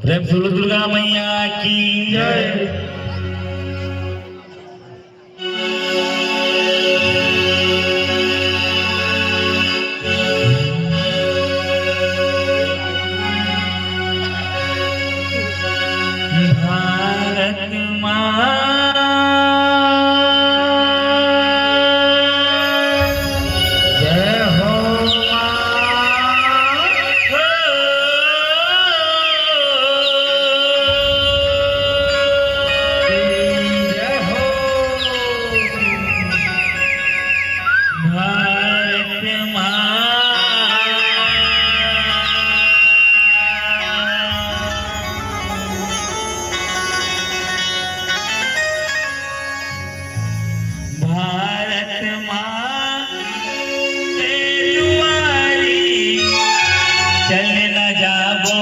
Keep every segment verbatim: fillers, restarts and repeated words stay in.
प्रेम से बोलो दुर्गा मैया की जय। भारत माँ, जय हो माँ। जय हो भारत माँ। भारत माँ के दुआरी चल न जाबो।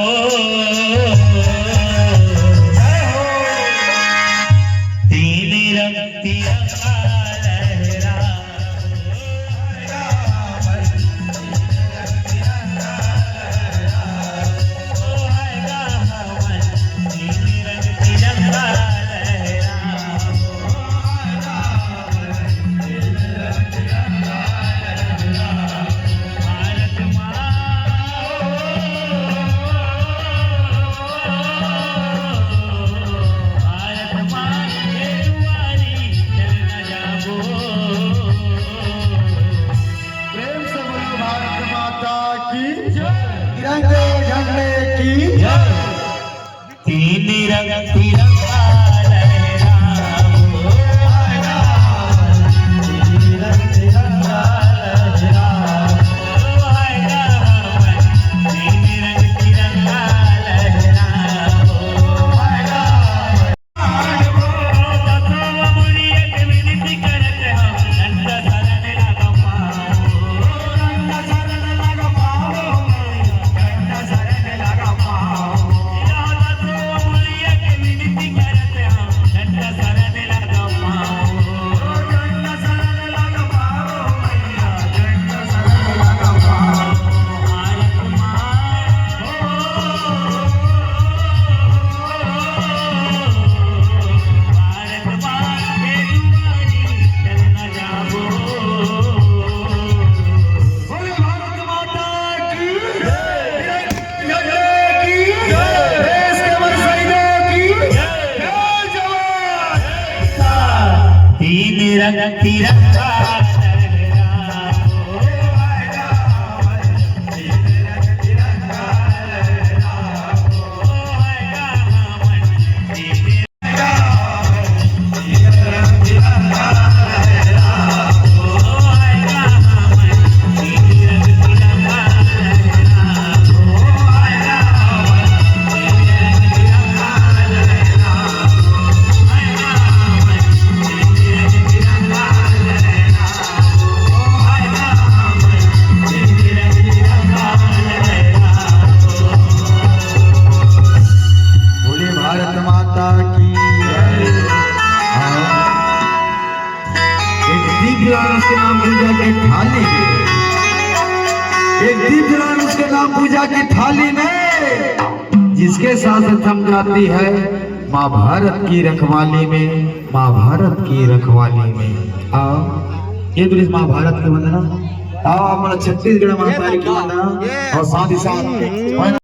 तीन रंग तिरंगा लहरा। प्रेम से बोलो भारत माता की जय, तिरंगे झंडे की जय। तीन रंग तिरंगा लहराओ। तीन रंग तिरंगा लहराओ। तीन रंग तिरंगा लहराओ। बोले भारत माता की जय, तिरंगे झंडे की जय, देश के अमर शहीदों की जय, जय जवान। तीन रंग तिरंगा लहराओ। बोले भारत माता की जय। हाँ। एक दीप जलाना उसके नाम पूजा की थाली में। एक दीप जलाना उसके नाम पूजा की थाली में। जिसके साथ हम जाती है माँ भारत की रखवाली में, माँ भारत की रखवाली में। आओ, ये तो इस माँ भारत की वंदना। आओ, आप हमारा छत्तीसगढ़ माता की वंदना और साथ ही साथ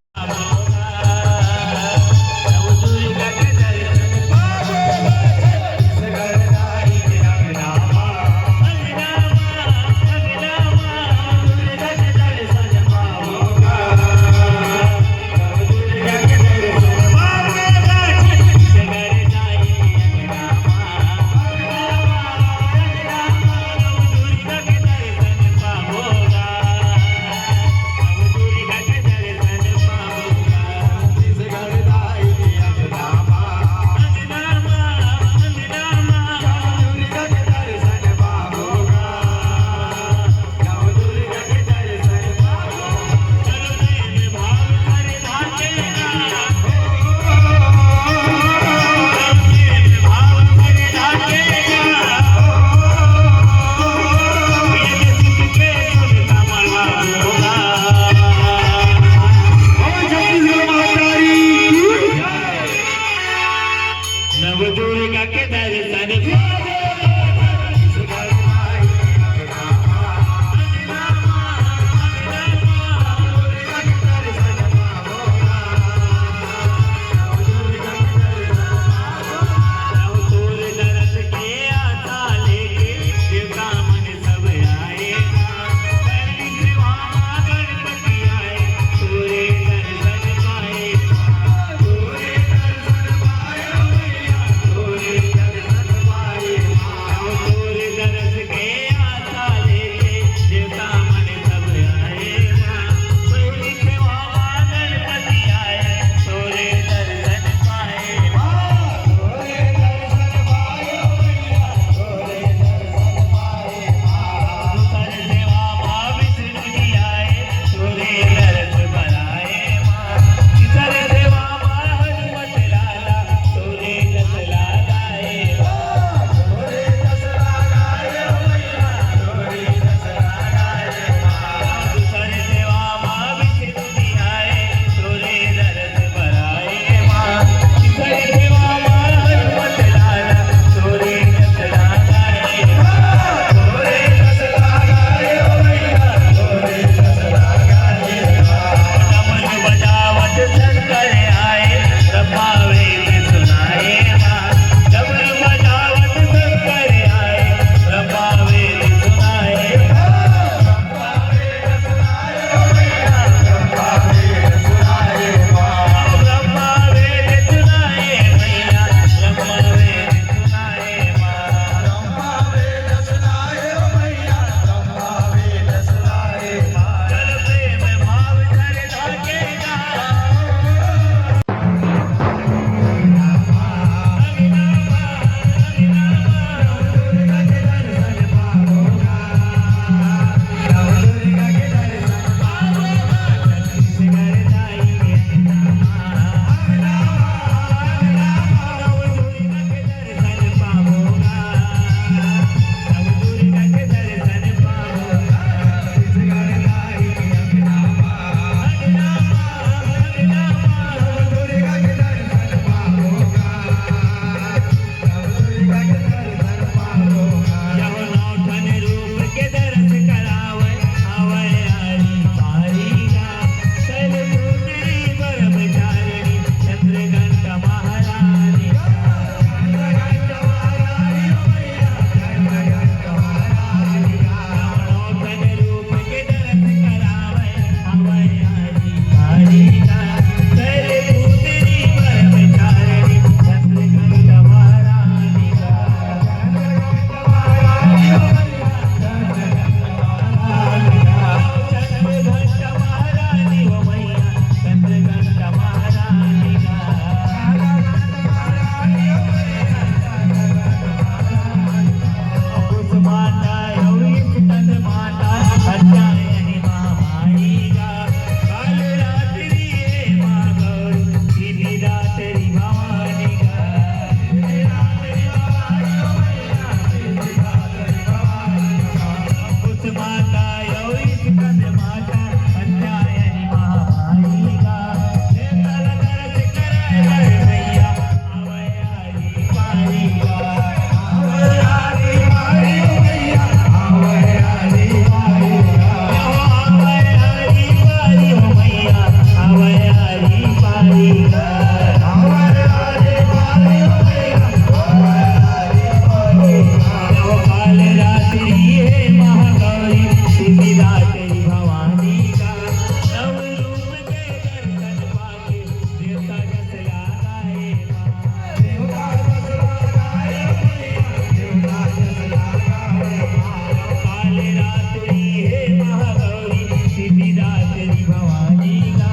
भवानी का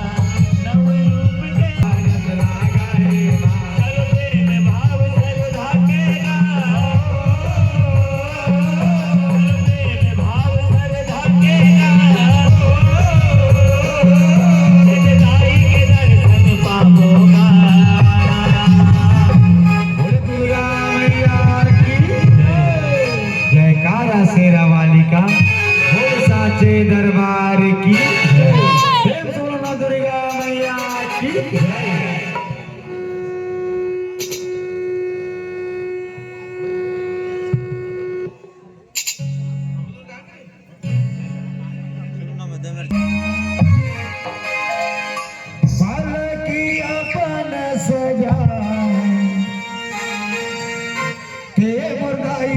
नव रूप के आनंद लागा रे माँ। सर्वे में भाव श्रद्धा के ना। सर्वे में भाव श्रद्धा के ना। जगदाई के दर्शन पावो का। बोल दुर्गा मैया की जय। जयकारा शेरा वाली का। बोल साचे दरबार की जय। प्रेम से बोलो ना दुर्गा मैया की जय। पालकी अपन सजाए के मोर दाई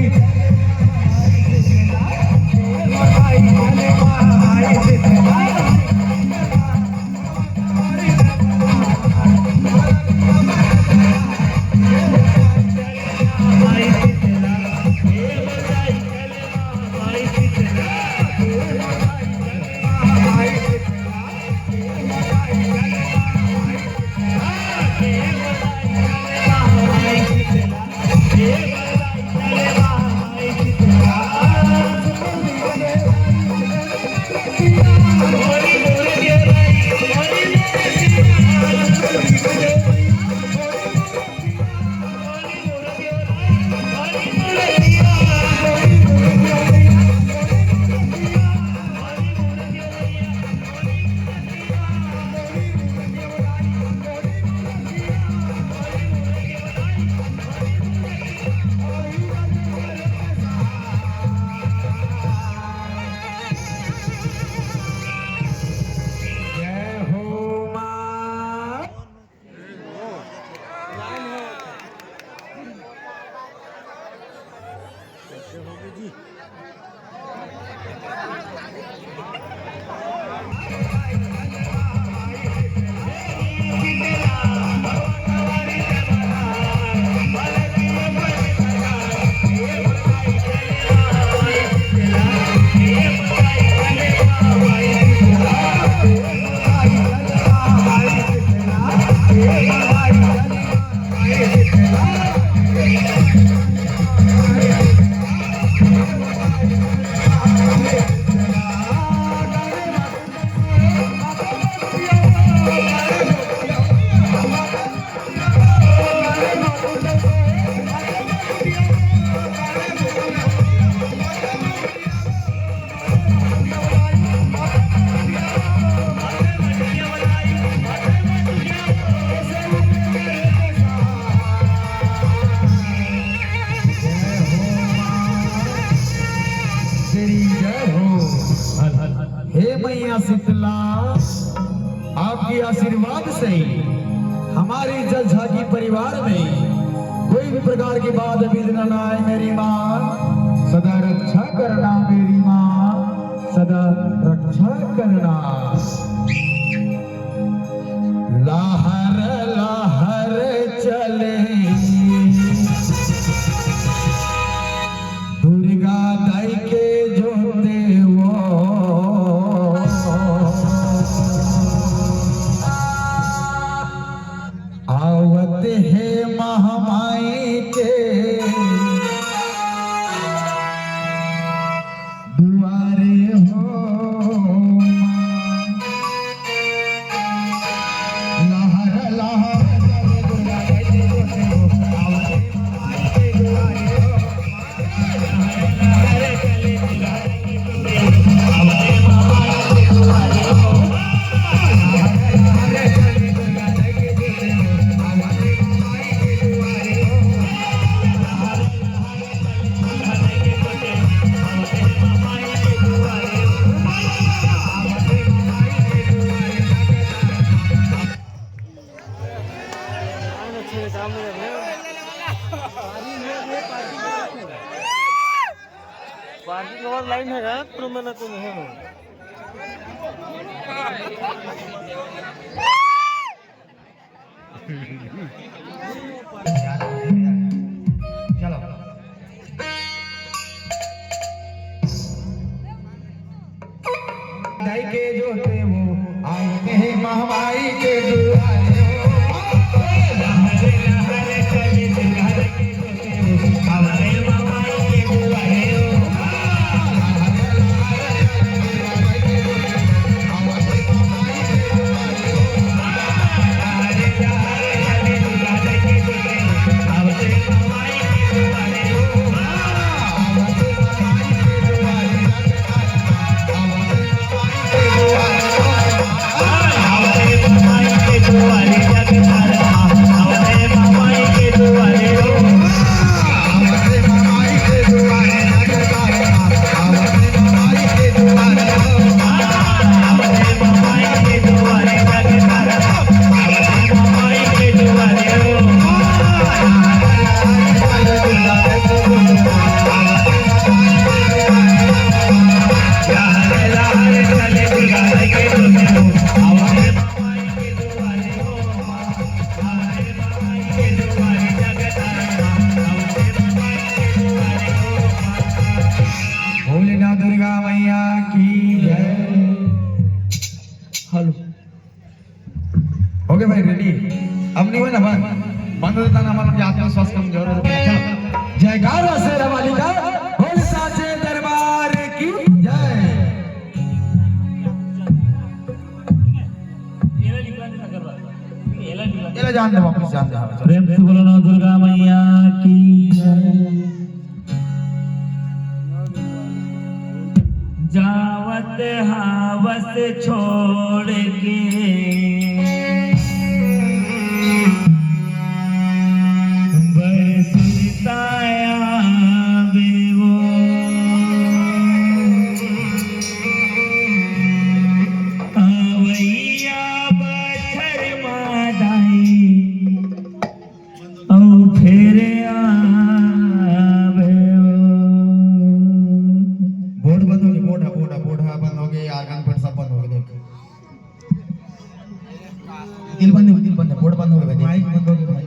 चले माई शीतला, के मोर दाई चले माई शीतला। जय हो माँ। तेरी जय हो। हे मैया शीतला, आपके आशीर्वाद से हमारे जल झांकी परिवार में कोई भी प्रकार की बाधा विघ्न ना आए मेरी माँ। सदा रक्षा करना मेरी माँ, सदा रक्षा करना। लहर लहर चले दुर्गा दाई के जोते वो, आवत हे महामाई के दुआरे हो। लहर लहर चले दुर्गा दाई के जोते वो, आवत हे महामाई के दुआरे हो। पार्किंग और लाइन है यार, तो मैंने तो नहीं है। चलो। दाई के जोते वो माई के दुआरे हो। भोलेनाथ दुर्गा मैया की जय। हेलो। ओके भाई, रेडी? अब नहीं हुआ ना बंद? बंद होता ना, हमारा आत्मविश्वास कमजोर हो गया। जयकारा शेरा वाली का, बोल साचे दरबार की जय। ये ला जान दे, वापस जान दे। प्रेम से बोलो ना दुर्गा मैया की जय। जावत हावस छोड़ के बरसुरताया बेवो। अवैया बछर मा दाई अउ फेर आबे ओ। बोर्ड बंद हो गए, बोर्ड हा, बोर्ड हा, बोर्ड हा बंद हो गए, organ पर सब बंद हो गए, देख। दिल बंद है, दिल बंद है, बोर्ड बंद हो गए, देख। माइक बंद हो गए भाई।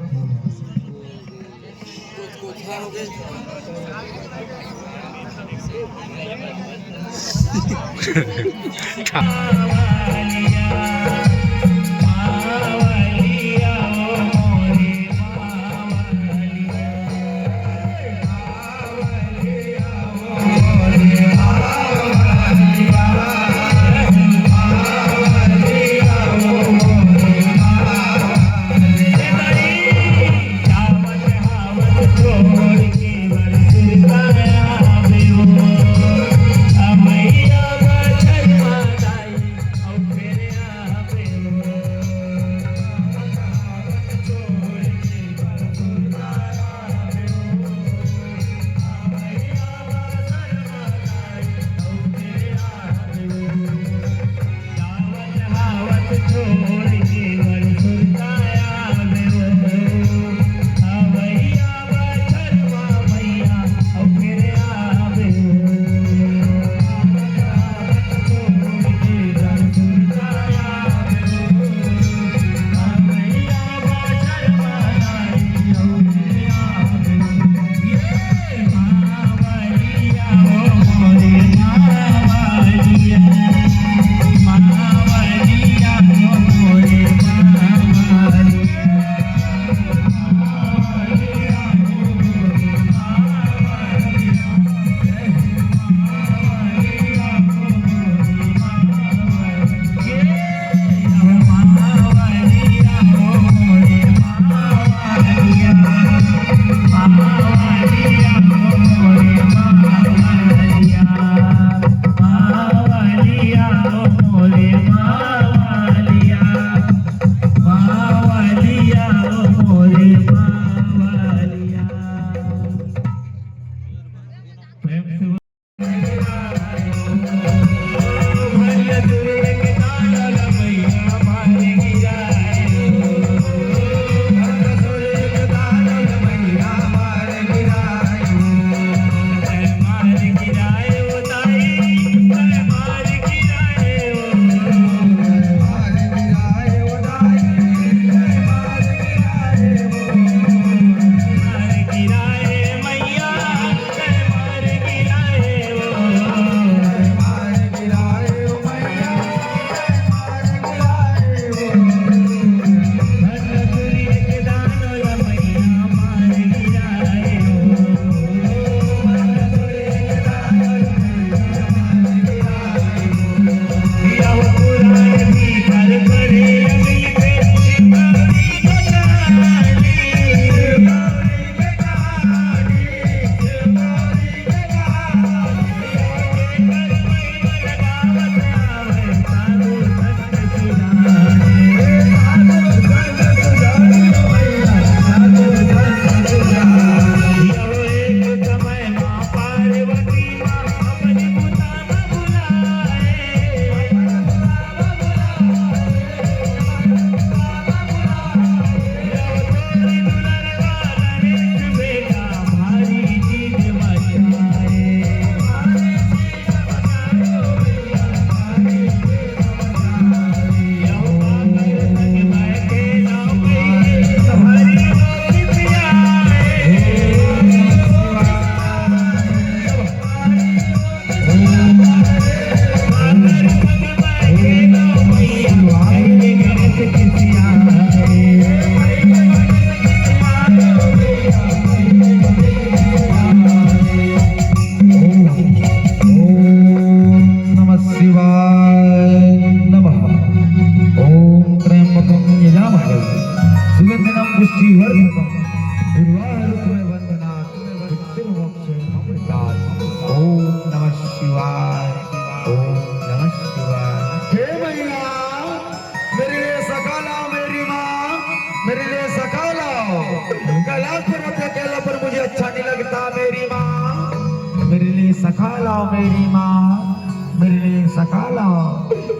कैलाश पर्वत के अकेला पर मुझे अच्छा नहीं लगता मेरी माँ। मेरे लिए सखा लाओ मेरी माँ, मेरे लिए सखा लाओ।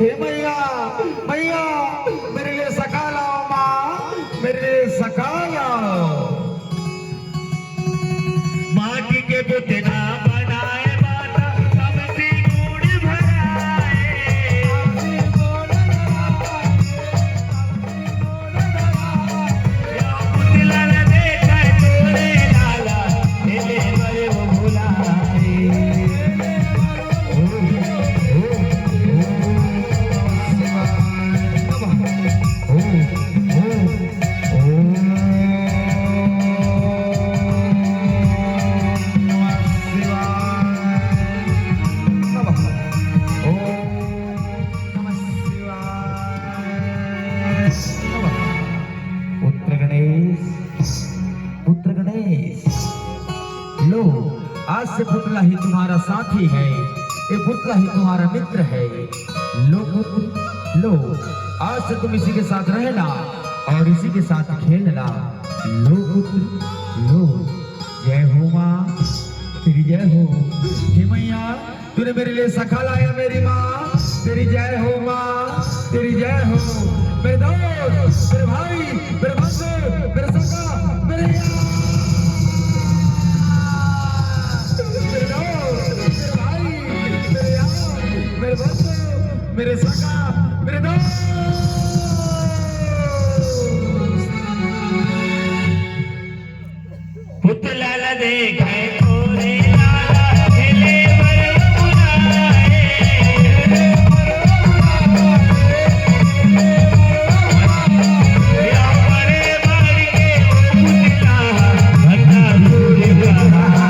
हे मैया, मैया, मेरे लिए सखा लाओ माँ, मेरे लिए सखा लाओ। माटी के पुतला बनाए माता, हमसे गुण भराए। पुत्र गणेश, पुत्र गणेश, लो, आज से पुतला ही तुम्हारा साथी है, ये पुतला ही तुम्हारा मित्र है। लो पुत्र, लो, आज से तुम इसी के साथ रहना और इसी के साथ खेलना। लो पुत्र, लो। जय हो माँ, तेरी जय हो। हे मैया, तूने मेरे लिए सखा लाया मेरी माँ, तेरी जय हो माँ, तेरी जय हो। मेरे दोस्त, मेरे भाई, मेरे बंधु, मेरे सखा, मेरे यार। मेरे दोस्त, मेरे भाई, मेरे यार, मेरे बंधु, मेरे सखा, मेरे दोस्त। पुतला ला देखे तोरे लाला, खेले बर बुलाए। या बड़े बारी के ओ पुतला, भंडासुर कहाए।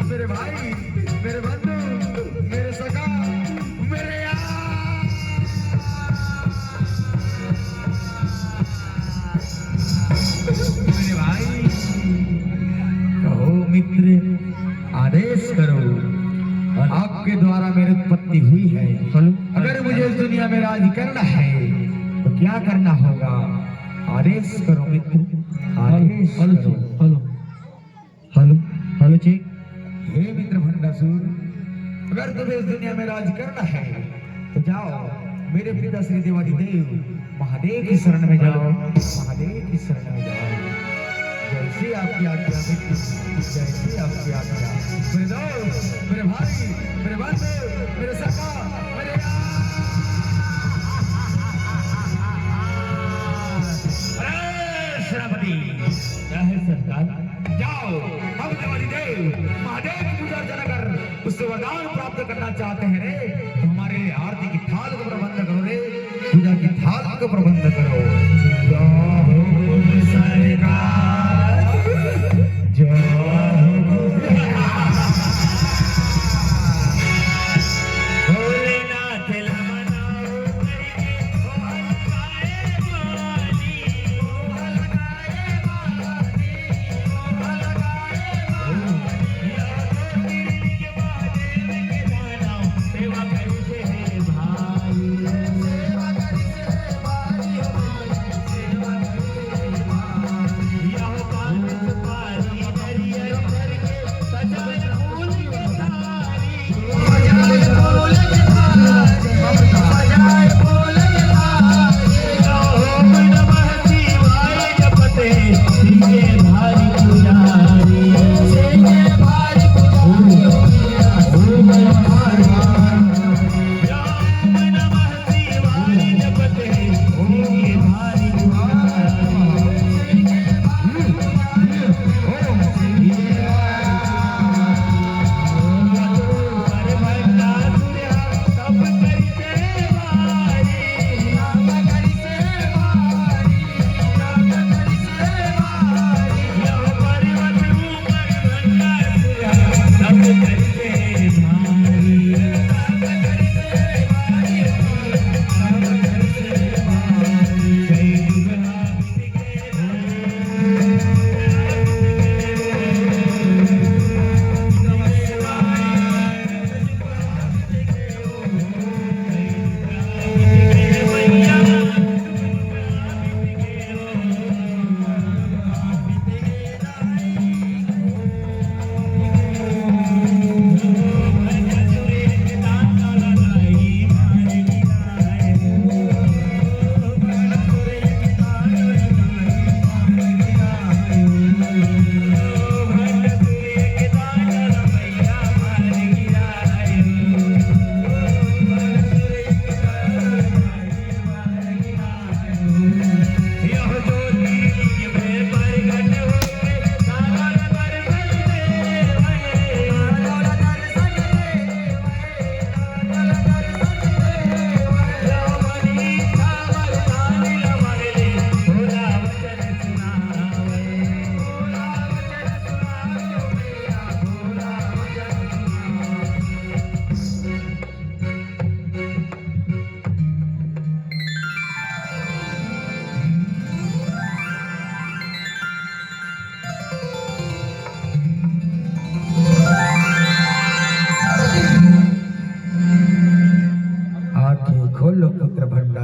मेरे भाई, मेरे बंधु, मेरे सखा, मेरे यार। मेरे भाई, कहो मित्र, आदेश करो। आपके द्वारा मेरी उत्पत्ति हुई है। हेलो। अगर मुझे इस दुनिया में राज करना है तो क्या करना होगा? आदेश करो मित्र, आदेश हेलो, करो। हेलो। Hello, hello check. हे मित्र भंडासुर, अगर तुम्हें इस दुनिया में राज करना है तो जाओ मेरे पिता श्री देवादिदेव महादेव की शरण में जाओ, महादेव की शरण में जाओ। जैसे आपकी आज्ञा मित्र, जैसे आपकी आज्ञा। मेरे दोस्त, मेरे भाई, मेरे बंधु, मेरे सखा, मेरे यार। अरे सेनापति, क्या है सरकार? जाओ, हम देवादिदेव महादेव की पूजा अर्चना कर उससे वरदान प्राप्त करना चाहते हैं रे, तो हमारे लिए आरती की थाल को प्रबंध करो रे, पूजा की थाल को प्रबंध करो। जय हो गुरु सरकार, जय हो गुरु। भोलेनाथ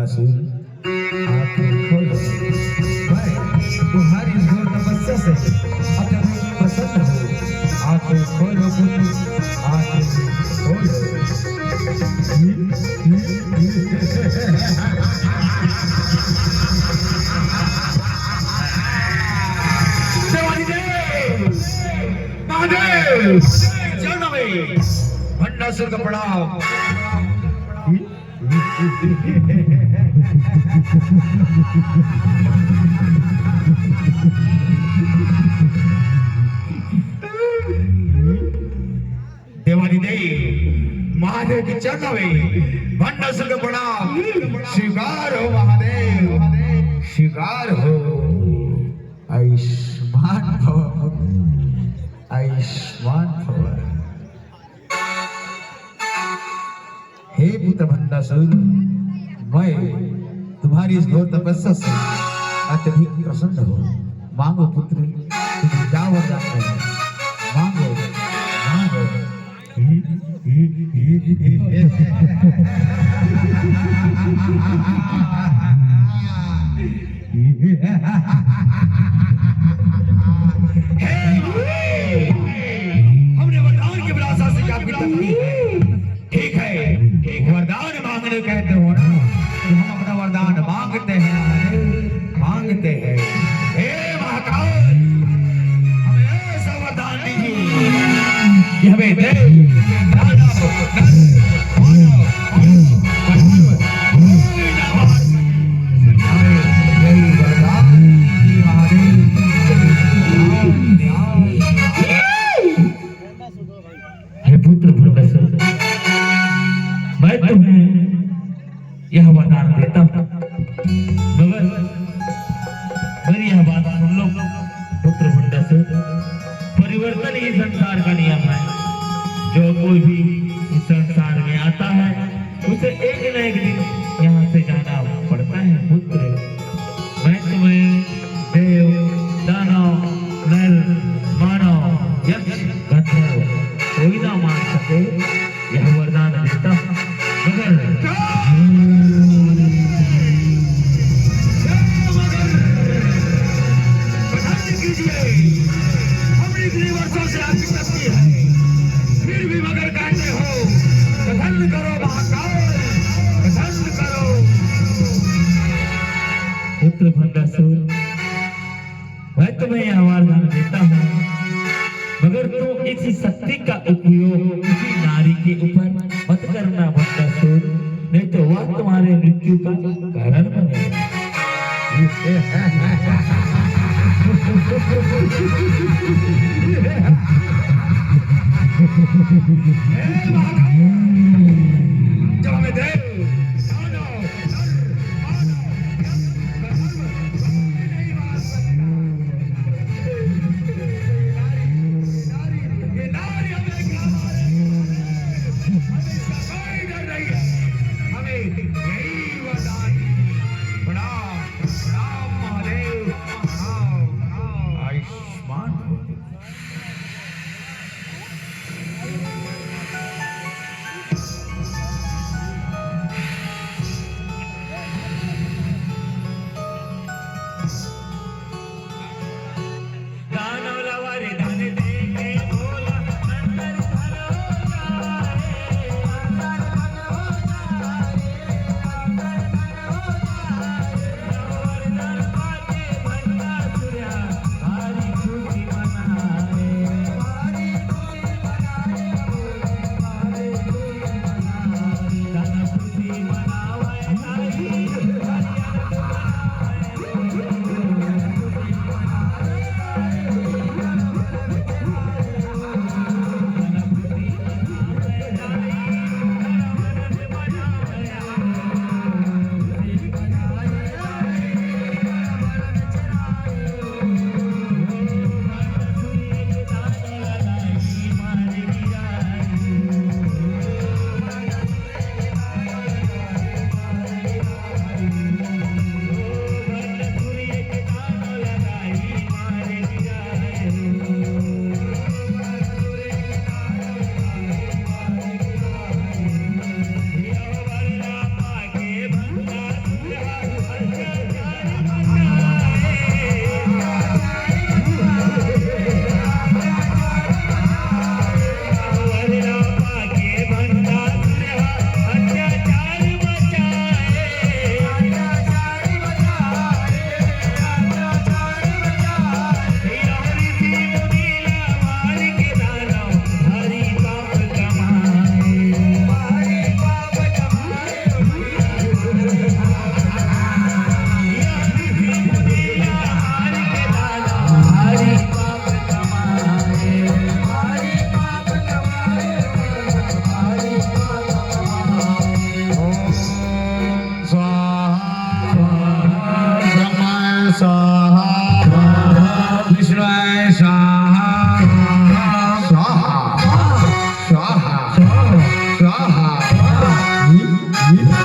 आंखें खोलो, मैं तुम्हारी घोर तपस्या से अत्यधिक प्रसन्न हूँ। आंखें खोलो पुत्र, आंखें खोलो। देवादिदेव महादेव, चरणों में भंडासुर का प्रणाम। देवादिदेव महादेव के चरणों में भंडासुर का प्रणाम। स्वीकार हो महादेव, स्वीकार हो। आयुष्मान भव, आयुष्मान भव। हे पुत्र भंडासुर, मैं तुम्हारी इस घोर तपस्या से अत्यधिक प्रसन्न हूँ। मांगो पुत्र, तुम्हें क्या वरदान चाहिए? मांगो, मांगो। हे भाई, हमने वरदान की अभिलाषा से क्या अभी तक नहीं है। ठीक है, वरदान मांगने कहते हो ना, तो हम अपना वरदान मांगते हैं, मांगते हैं। हे महाकाल, हमें ऐसा वरदान दीजिए कि हमें देव, दानव, नर, मानव, कोई ना मार सके। हमें यही वरदान दीजिए महादेव। हे पुत्र भंडासुर, मैं तुम्हें यह वरदान देता हूँ, मगर मेरी यह बात सुन लो पुत्र भंडासुर, परिवर्तन ही संसार का नियम है। जो कोई भी इस संसार में आता है, उसे एक न एक दिन यहाँ से जाना पड़ता है पुत्र। मैं तुम्हें देव, दानव, नर, मानव, यक्ष, गंधर्व कोई ना मार सके, यह वरदान देता हूँ। मगर, मगर पसंद कीजिए, हम इतने वर्षों से आपकी शक्ति है, फिर भी मगर कहते हो, पसंद करो महाकाल, पसंद करो। पुत्र भंडासुर, मैं तुम्हें यह वरदान देता हूँ, मगर तुम इस शक्ति का उपयोग किसी नारी के ऊपर मत करना भंडासुर, नहीं तो वह तुम्हारे मृत्यु का कारण बनेगा। जब हमें दे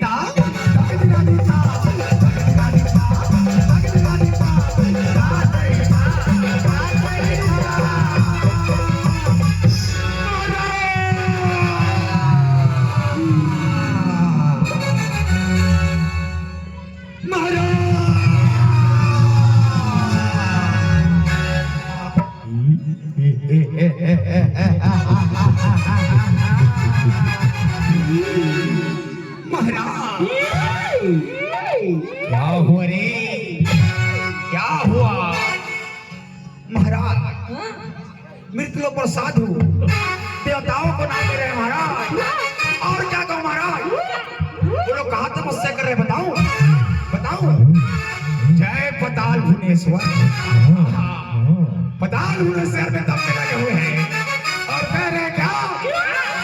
ता, तगड़ी रानी ता, तगड़ी रानी ता, तगड़ी रानी ता, ता, ता, ता, ता। महाराज! महाराज, क्या हुआ रे? क्या हुआ? महाराज, हाँ? मृत लोग पर साधु देवताओं को ना दे रहे महाराज। और क्या कहूँ महाराज, वो लोग कहाँ तपस्या कर रहे, बताऊं? बताऊं? जय पताल भुवनेश्वर। पताल भुवनेश्वर में तप में लगे हुए हैं और कह रहे हैं क्या?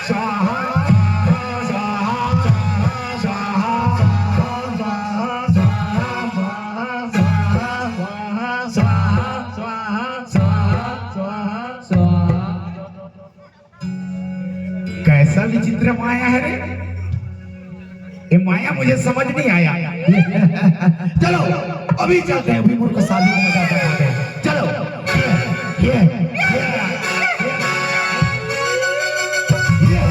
स्वाहा, स्वाहा, स्वाहा, स्वाहा, स्वाहा, स्वाहा। कैसा विचित्र माया है रे। ये माया मुझे समझ नहीं आया। चलो, अभी चलते हैं, अभी मुर्ख साधु को मजा आते हैं। चलो, ये, ये, ये, ये, ये, ये।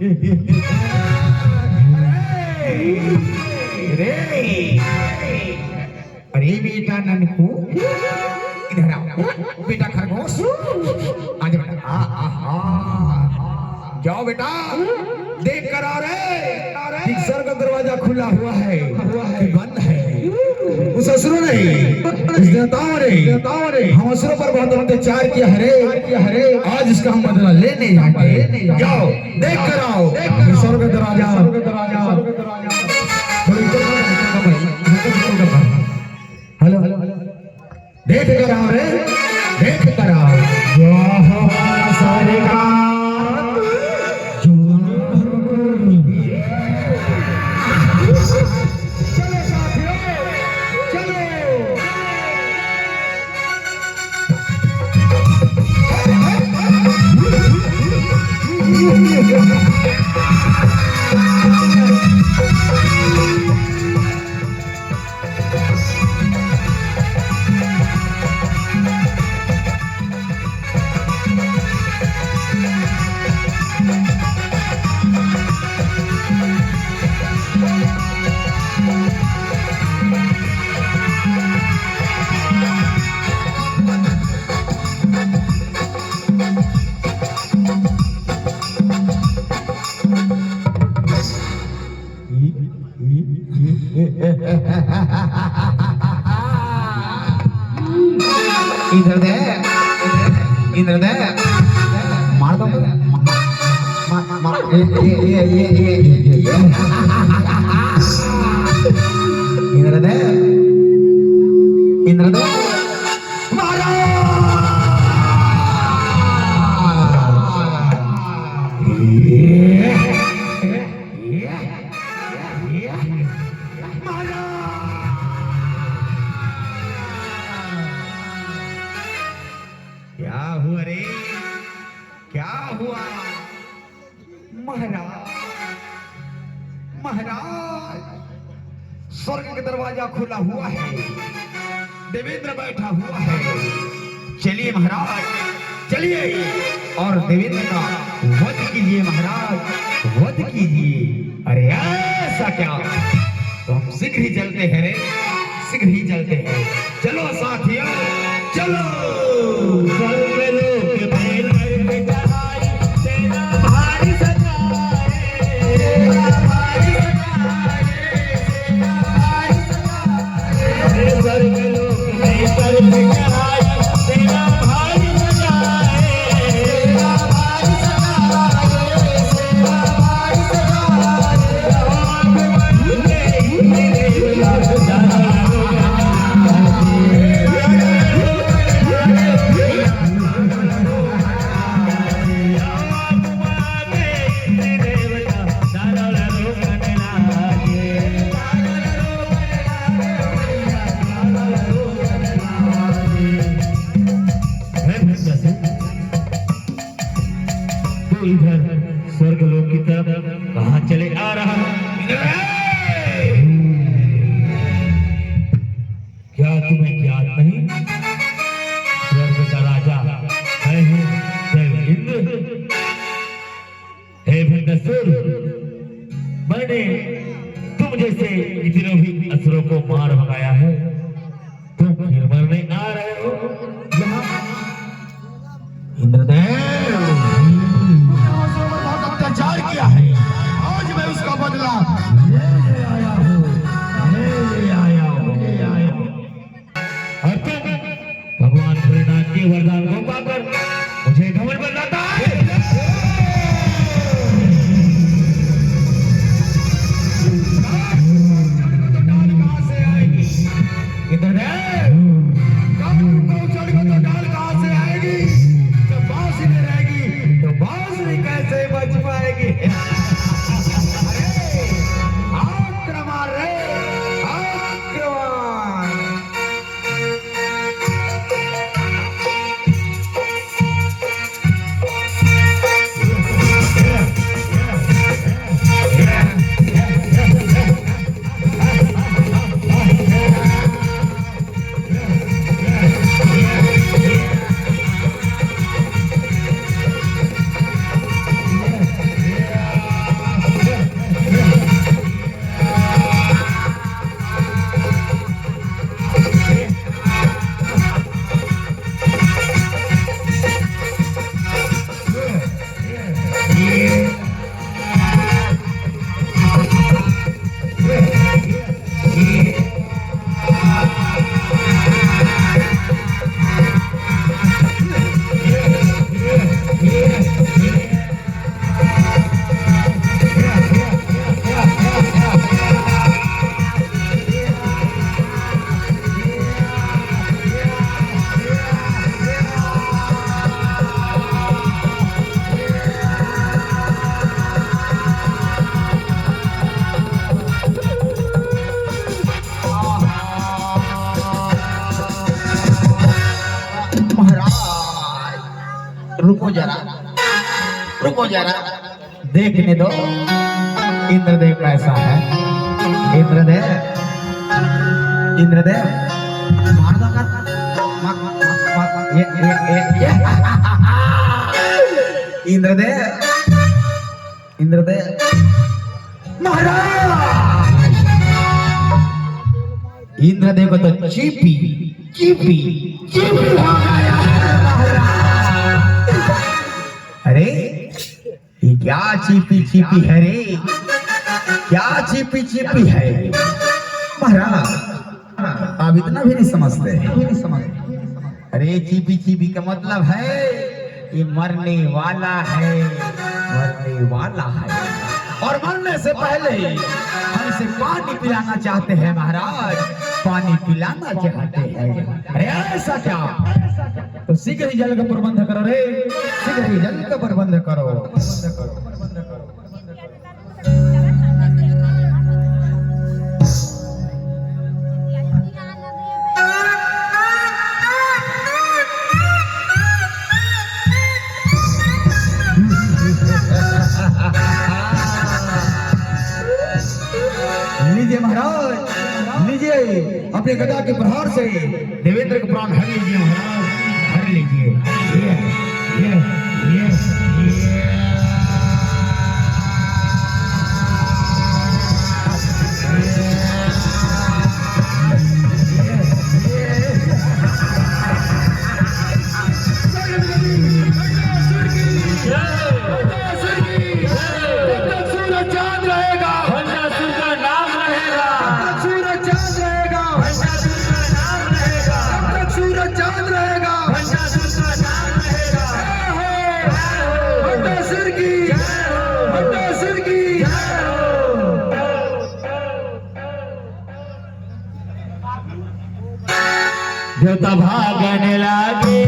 अरे, अरे बेटा ननकू, इधर आओ। बेटा खरगोश, आ जा बेटा। आ, आ, आ। जाओ बेटा, देख कर आओ रे, कि स्वर्ग का दरवाजा खुला हुआ है कि बंद है। उस असुरों ने, उस देवताओं ने हम असुरों पर बहुत अत्याचार किया है रे। आज इसका हम बदला लेने जाएंगे। जाओ, देख कर आओ, स्वर्ग का दरवाजा। हेलो, देख कर आओ रे, देख कर आओ। जो हमारा सारे का, जो चलो साथियों, चलो। इधर दे, इधर दे, मार दो, मार, मार, मार, ये, ये। इधर दे, इधर दे, मारो। क्या हुआ रे? क्या हुआ? महाराज, महाराज, स्वर्ग का दरवाजा खुला हुआ है, देवेंद्र बैठा हुआ है। चलिए महाराज, चलिए और देवेंद्र का वध कीजिए महाराज, वध कीजिए। अरे ऐसा क्या, तो हम शीघ्र ही चलते हैं रे, शीघ्र ही चलते हैं। चलो साथियों, चलो। स्वर्ग लोक में चढ़ाई, सेना भारी सजाए, सेना भारी सजाए, सेना भारी सजाए। स्वर्ग लोक में चढ़ाई, सेना भारी सजाए, सेना भारी सजाए। तू इधर स्वर्ग लोक की तरफ कहाँ चले आ रहा है? क्या तुम्हें ज्ञात नहीं? स्वर्ग का राजा मैं हूँ, देव इंद्र। हे भंडासुर, मैंने तुम जैसे इतने भी असुरों को मार भगाया है, तुम फिर मरने आ रहे हो यहाँ? इंद्रदेव, तुमने असुरों पर बहुत अत्याचार किया है, आज मैं उसका बदला लेने आया हूँ, लेने आया हूँ, लेने आया हूँ। और तुम भगवान भोलेनाथ के वरदान को पाकर मुझे घमंड बतलाता है। इंद्रदेव, कामरूप को चढ़ को तो डाल कहाँ से आएगी? जब बांसुरी रहेगी, तो बांसुरी कैसे बज पाएगी? अरे, आक्रमण रे, आक्रमण। महाराज, रुको जरा, रुको जरा, देखने दो इंद्रदेव कैसा है। इंद्रदेव, इंद्रदेव, मार दो ना। मा-, मा-, मा-, ये, ये, ये, ये। इंद्रदेव, इंद्रदेव महाराज, इंद्रदेव को तो चीपी, चीपी, चीपी हो गया महाराज। अरे, ये क्या चीपी चीपी है रे? क्या चीपी चीपी है महाराज? आप इतना भी नहीं समझते। अरे, चीपी चीपी का मतलब है ये मरने वाला है, मरने वाला है। और मरने से पहले हम इसे पानी पिलाना चाहते हैं महाराज, पानी पिलाना चाहते हैं। अरे, ऐसा क्या? तो शीघ्र ही जल का प्रबंध करो रे, शीघ्र ही जल का प्रबंध करो। लीजिए महाराज, लीजिए, अपने गदा के प्रहार से देवेंद्र का प्राण हर लीजिए महाराज, हर लीजिए। ये, ये, ये, ये। सूरज चांद रहेगा। सूरज चांद रहेगा। सूरज चांद रहेगा। भंडासुर की, भंडासुर की। देवता भागन लागे।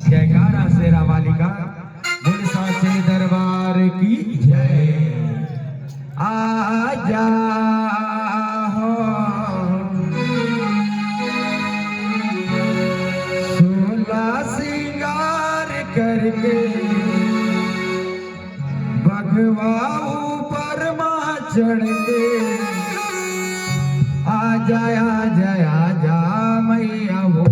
जयकारा शेरा वाली का। बोल साचे दरबार की जय। आजा हो सोला सिंगार करके बघवा ऊपर मा चढ़ के आजा, आजा, आजा मैया वो।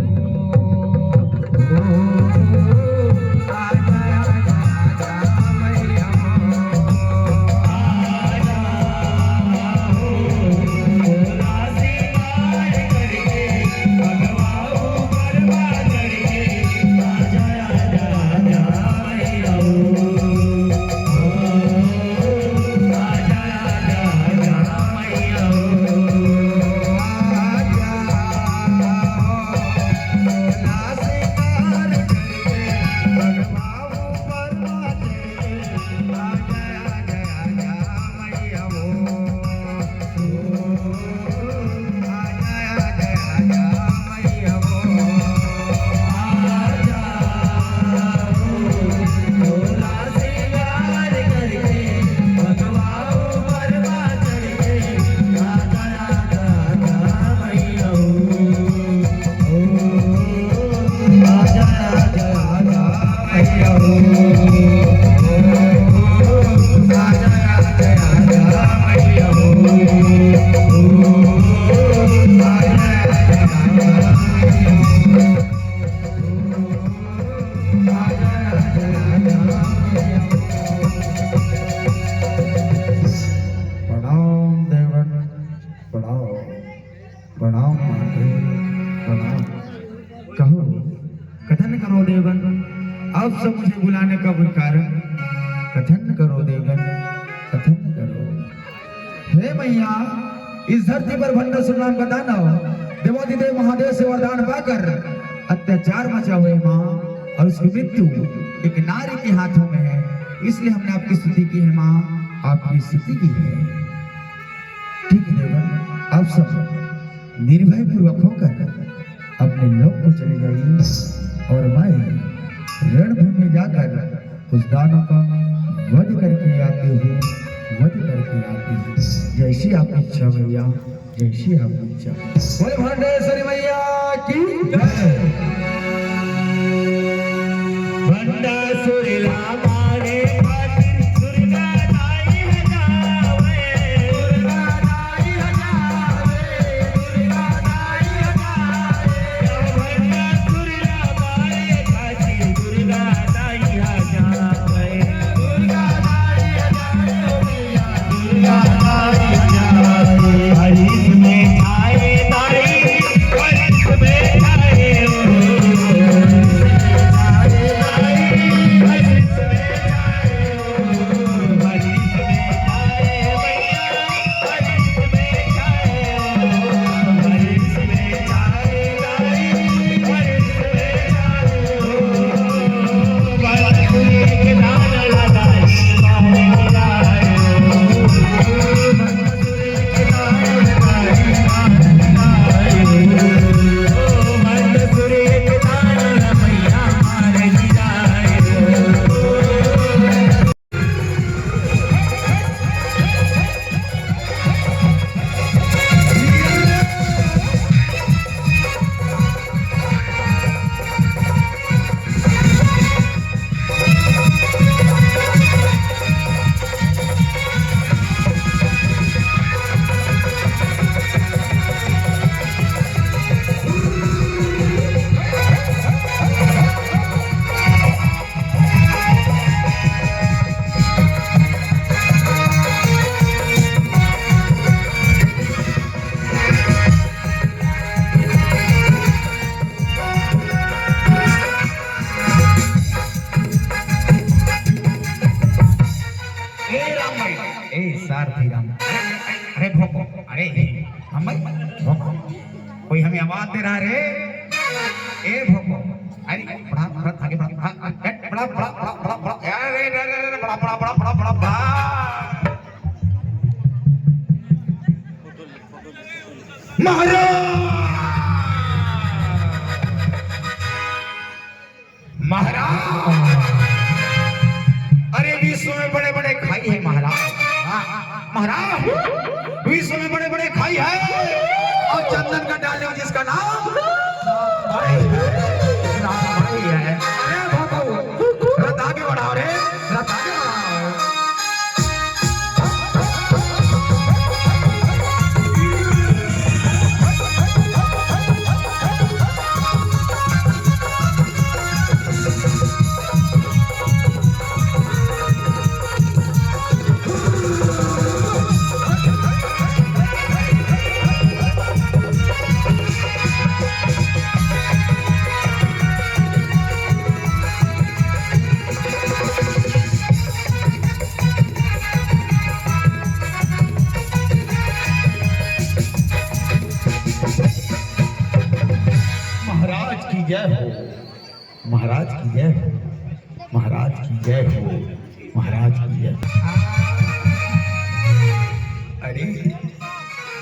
कथन करो देवगन, आप सब मुझे बुलाने का कोई कारण? कथन करो देवगन, कथन करो। हे मैया, इस धरती पर भंडासुर नाम का दानव देवाधिदेव महादेव से वरदान पाकर अत्याचार मचा हुए माँ, और उसकी मृत्यु एक नारी के हाथों में है, इसलिए हमने आपकी स्तुति की है माँ, आपकी स्तुति की है। ठीक है देवगन, आप सब निर्भय पूर्वक होकर अपने लोक को चले जाइए और मैं रणभूमि में जाकर उस दानव का वध करके आती हूँ, वध करके आती हूँ। जैसी आपकी इच्छा मैया, जैसी आपकी इच्छा। बोले भंडेश्वरी मैया की जय। भंडासुर ला मारे खातिर दुर्गा दाई हजावे। दुर्गा दाई हजावे। ए राम भाई, ए सारथी राम, अरे, अरे, अरे भोको, अरे हम भाई, भोको, कोई हमें आवाज दे रहा रे, ए भोको, अरे बड़ा, बड़ा आगे बड़ा, बड़ा, बड़ा, बड़ा, बड़ा, बड़ा, अरे, अरे, अरे, अरे, बड़ा, बड़ा, बड़ा, बड़ा, बड़ा, बड़ा। महाराज, महाराज, अरे विश्व में बड़े बड़े खाई है महाराज। हाँ, महाराज, विश्व में बड़े बड़े खाई है और चंदन का डाले हो जिसका नाम राम भाई है। अरे बाबू, रथ आगे बढ़ाओ रे, रथ आगे बढ़ाओ। महाराज की जय हो, महाराज की जय हो, महाराज की जय हो, महाराज की जय। अरे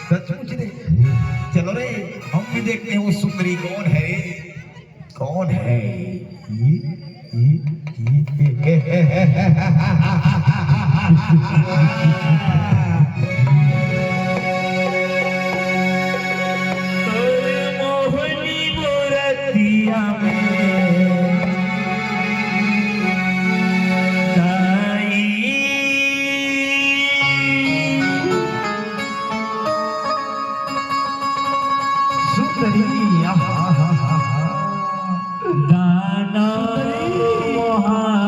सचमुच रे, चलो रे, हम भी देखते हैं वो सुंदरी कौन है रे, कौन है ये? मोहनी मूरतिया में दाई सुंदरी, आहा, हा, हा, हा। दाना मोहाय।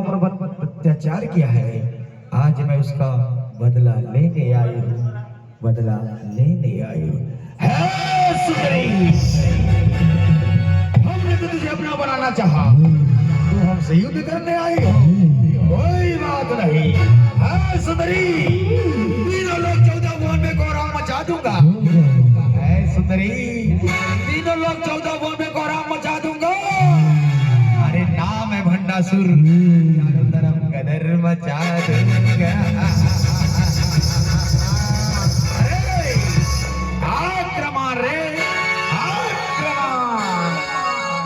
पर अत्याचार किया है, आज मैं उसका बदला लेने आई हूँ, बदला लेने आई हूँ। हे सुंदरी, हमने तो तुझे अपना बनाना चाहा, तू हमसे युद्ध करने आई हो, कोई बात नहीं। हे सुंदरी, तीनों लोक चौदह भुवन में कोहराम मचा दूंगा। हे सुंदरी, तीनों लोक चौदह भुवन में कोहराम मचा दूंगा। अरे नाम है भंडासुर, चारों तरफ गदर मचा दूंगा। अरे आक्रमण रे, आक्रमण।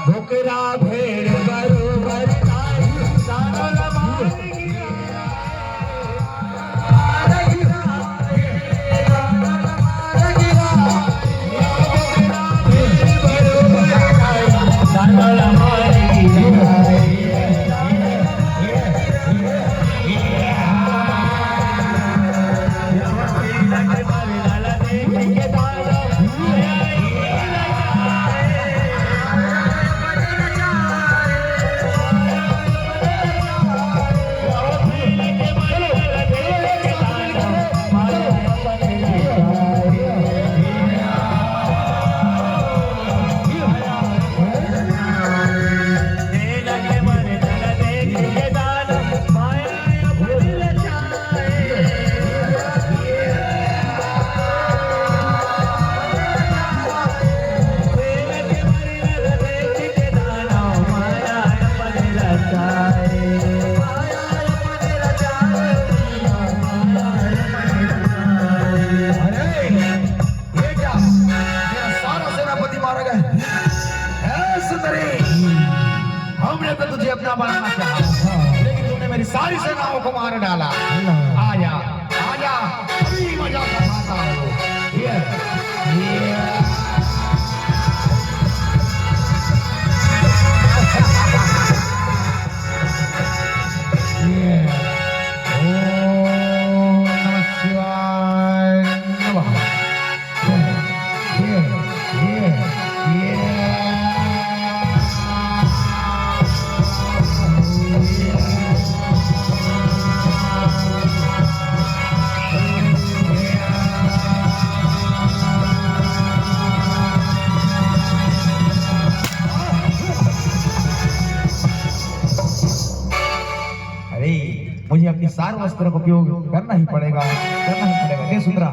बोकरा भेड़ बरोबर नाही, सानल मार गिरा। अरे, ये क्या? मेरा सारा सेनापति मारा गया। हे सुंदरी, हमने तो तुझे अपना बनाना चाहा, लेकिन तूने मेरी सारी सेनाओं को मार डाला। आजा, आजा, अभी मजा चखाता हूँ। ये, ये। ये। ओम नमः शिवाय नमः। अरे, मुझे अपनी सार वस्त्र का उपयोग करना ही पड़ेगा, करना ही पड़ेगा। दे सुंदरा।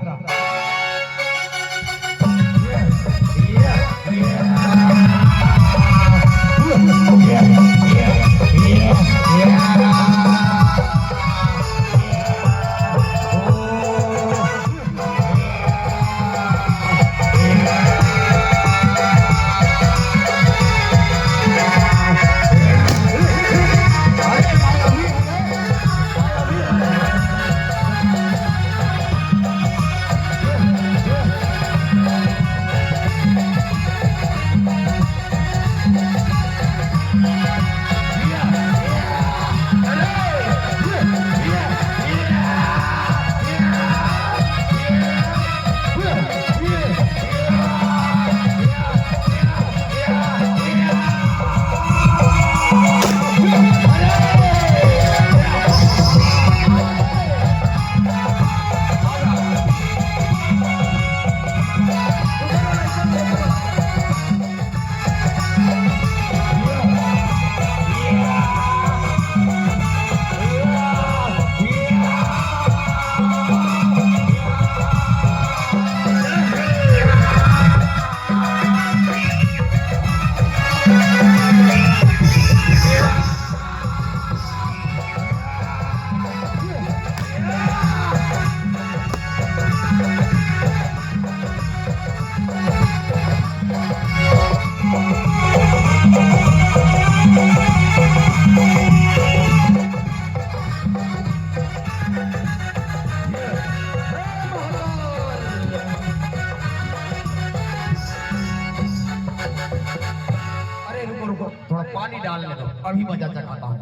अरे रुको, रुको, थोड़ा पानी डालने दो, अभी मजा चखाता हूँ।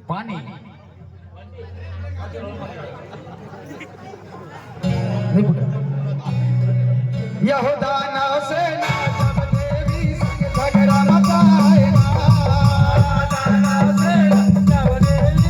पानी। नहीं फूटा। यहूदा नौसेना सब देवी संग झगड़ा मचाए। दाना सेना सब देवी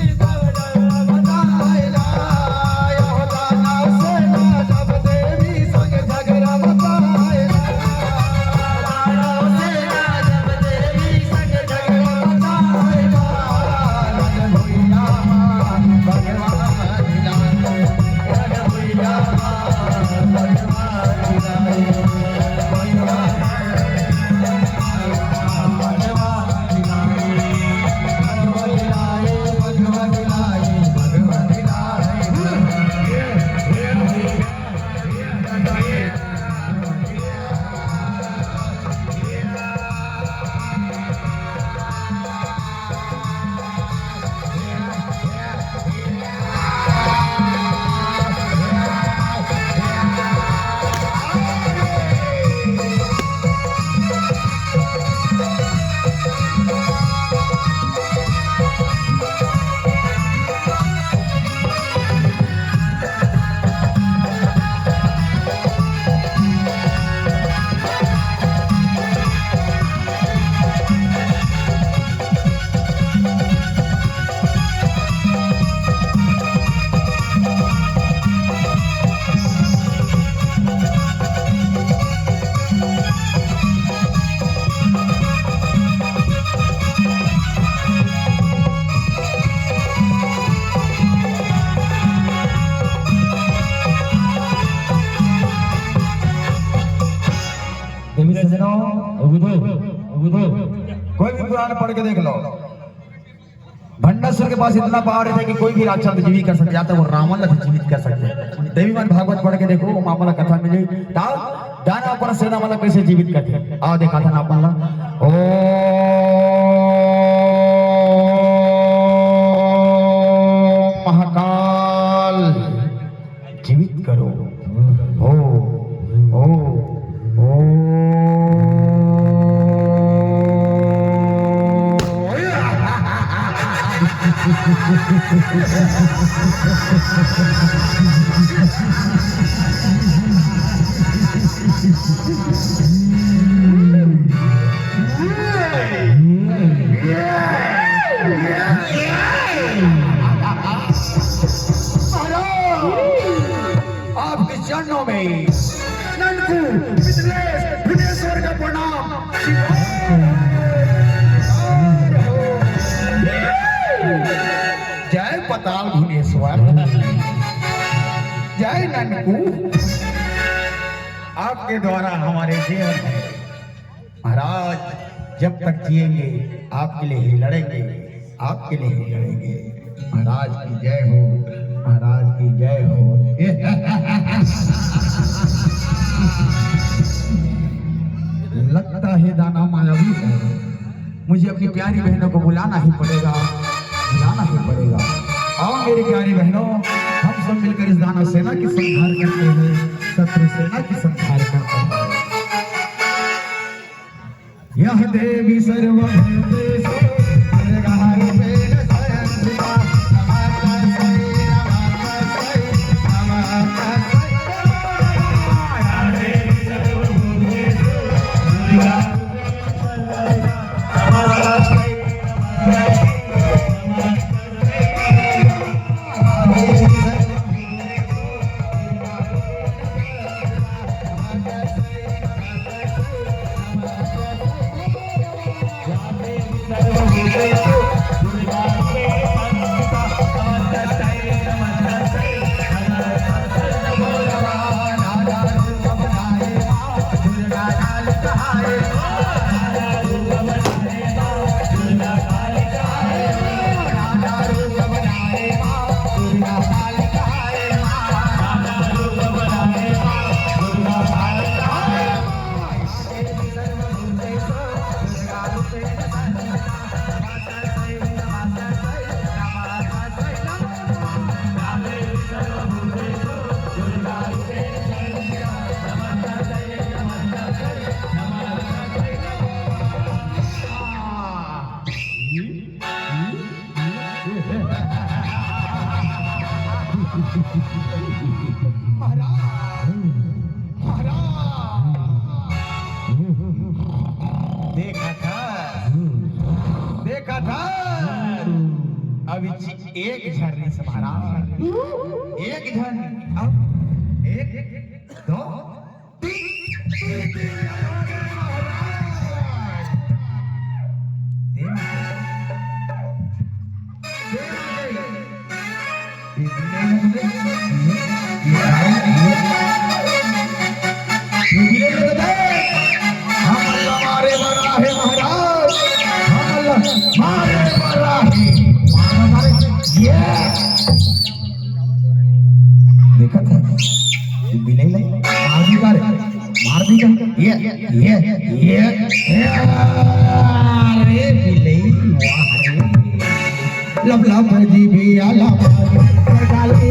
पढ़ के देख लो। भंडासुर के पास इतना पावर है कि कोई भी राक्षस जीवित कर सकते, या तो वो रावण ला भी जीवित कर सकते। देवी मन भागवत पढ़ के देखो, वो मामला कथा मिली। दानव अपन सेना वाला कैसे जीवित करते, आओ देखा था ना अपन ला। ओम महाकाल, जीवित करो। ओ, ओ, ओ। महाराज, आपके चरणों में ननकू मिथिलेश भुवनेश्वर का प्रणाम। जय पताल भुवनेश्वर, जय ननकू। आपके द्वारा हमारे जीवन में महाराज, जब तक जिएंगे, आपके लिए ही लड़ेंगे, आपके लिए ही लड़ेंगे। महाराज की जय हो, महाराज की जय हो। लगता है दानव मायावी है, मुझे अपनी प्यारी बहनों को बुलाना ही पड़ेगा, बुलाना ही पड़ेगा। आओ मेरी प्यारी बहनों, हम सब मिलकर इस दानव सेना की संहार करते हैं, शत्रु सेना की संहार करते हैं। यह देवी सर्वभूतेषु दुर्गारूपेण संस्थिता। नमस्तस्यै, नमस्तस्यै, नमस्तस्यै नमो नमः। या देवी सर्वभूतेषु दुर्गारूपेण संस्थिता। नमस्तस्यै, नमस्तस्यै, नमस्तस्यै नमो नमः। महाराज, महाराज, देखा था, देखा था। अभी एक झन रहिस महाराज, एक झन, अब एक, दो, तीन। हमन ला मारे बर आहे महाराज, हमन ला मारे बर आहे। मारे, मारे, ये। देखा था, ये बिलाई ला मार दी का रे, मार दी का। ये, ये, ये, ये। अरे बिलाई, वाह रे। लब लब जी भी आला मार, कर डाली।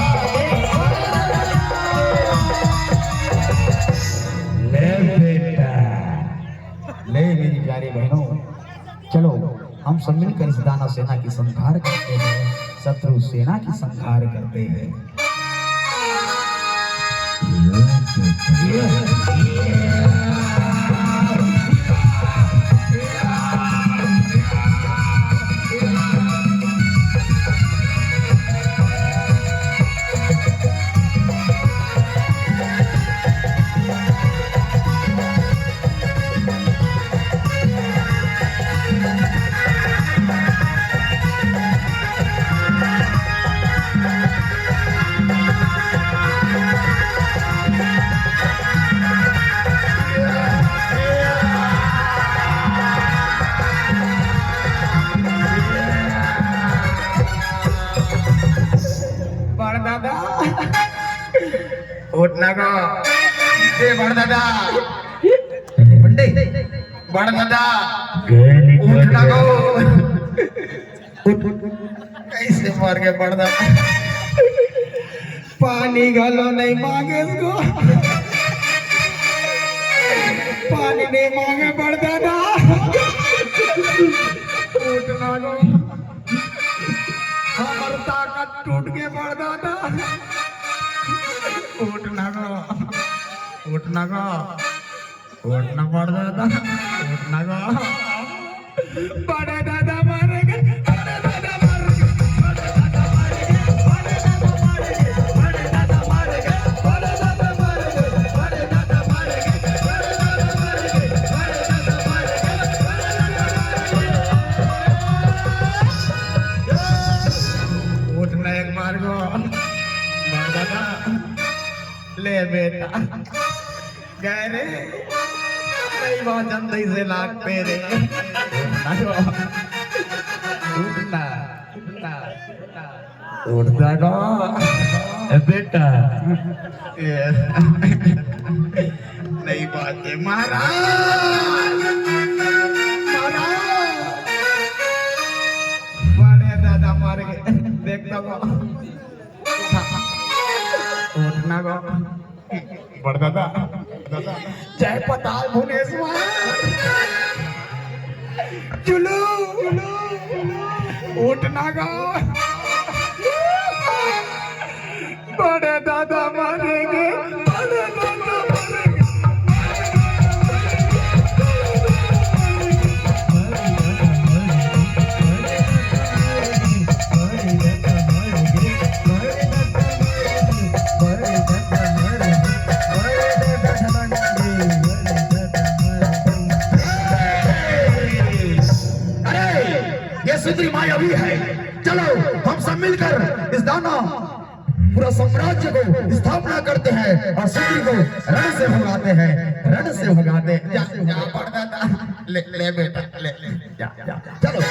ले बेटा, ले मेरी प्यारी बहनों, चलो हम सब मिलकर इस दानव सेना की संहार करते हैं, शत्रु सेना की संहार करते हैं। बड़ दादा, उठ ना गो। ए बड़ दादा, बंडे, बड़ दादा, उठ ना गो। उठ, उठ। कैसे मर गए बड़ दादा? पानी घलो नहीं मांगे इसको, पानी नहीं मांगे बड़ दादा। उठ ना गो, हमर ताकत टूट के बड़ दादा। उठ ना गो, उठ ना गो। उठ ना बड़ दादा, उठ ना गो। बड़े दादा मर गए, बड़े दादा मर गए, बड़े दादा मर गए, बड़े दादा मर गए, बड़े दादा मर गए, बड़े दादा मर गए, बड़े दादा मर गए, बड़े दादा मर गए, बड़े दादा मर गए। उठ ना एक बार गो। कह रे, नहीं बाजन दई से लाग पे रे। उठना, उठना, उठना। उठ जाएगा। ए बेटा। ए, नहीं बाजे महाराज, महाराज। बड़े दादा मर गए, देख तो। उठना गो। बड़ दादा, दादा। जय पताल भुवनेश्वर। चुलू, उठना गो। बड़े दादा मरेंगे, बड़े दादा मरेंगे। अरे, ये सुंदरी मायावी है। चलो, हम सब मिलकर इस दानव पूरा साम्राज्य को स्थापना करते हैं और सुंदरी को रण से भगाते हैं, रण से भगाते हैं। जा, जा, बड़ दादा, ले, ले बेटा, ले, ले, जा, जा, चलो।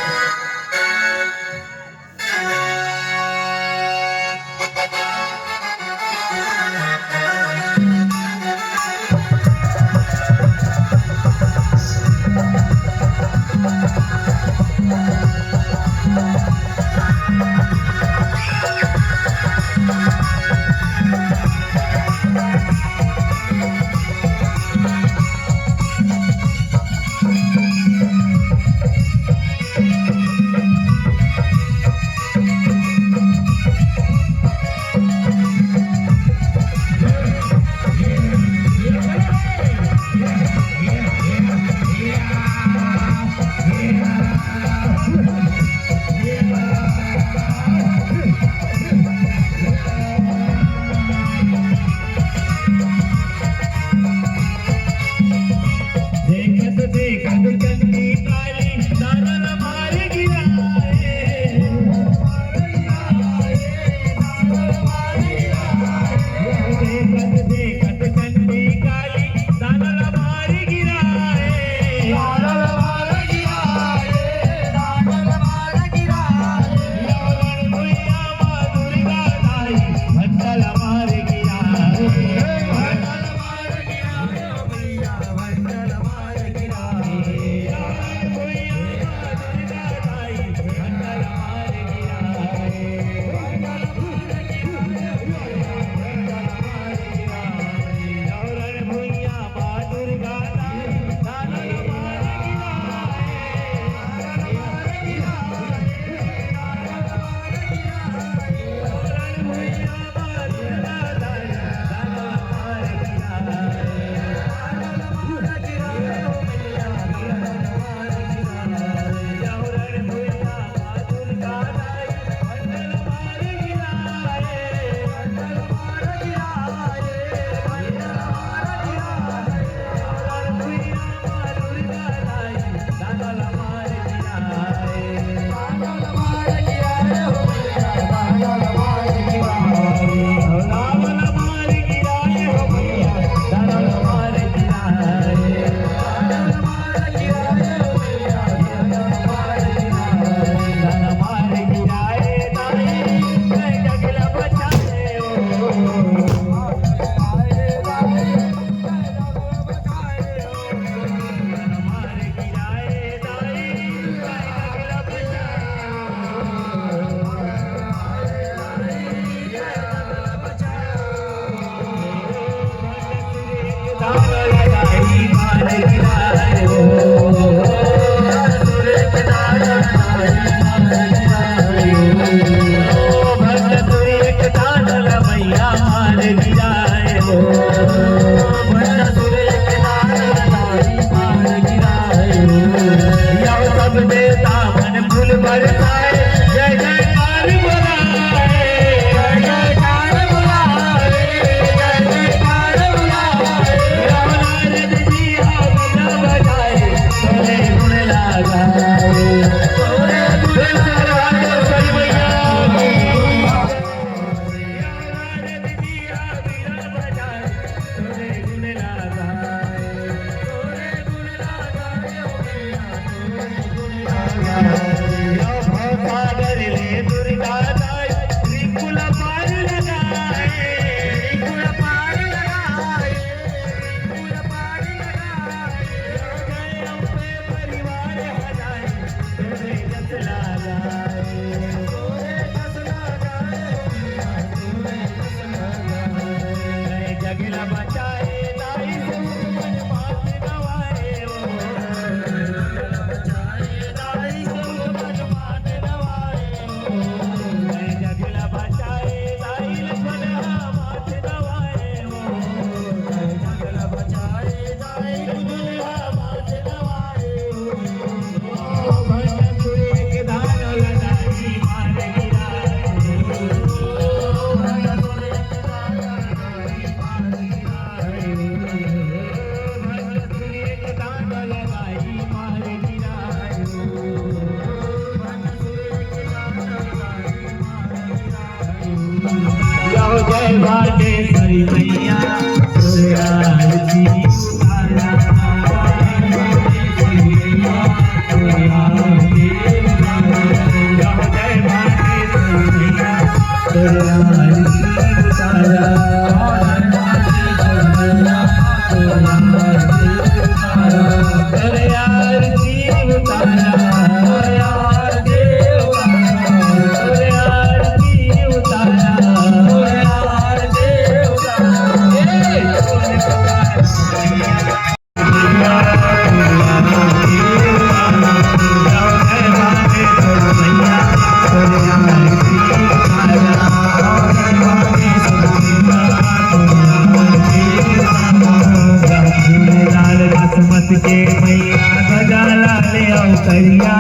झूलेलाल बसमत के मैया, ध्वजा लाल अउ करिया।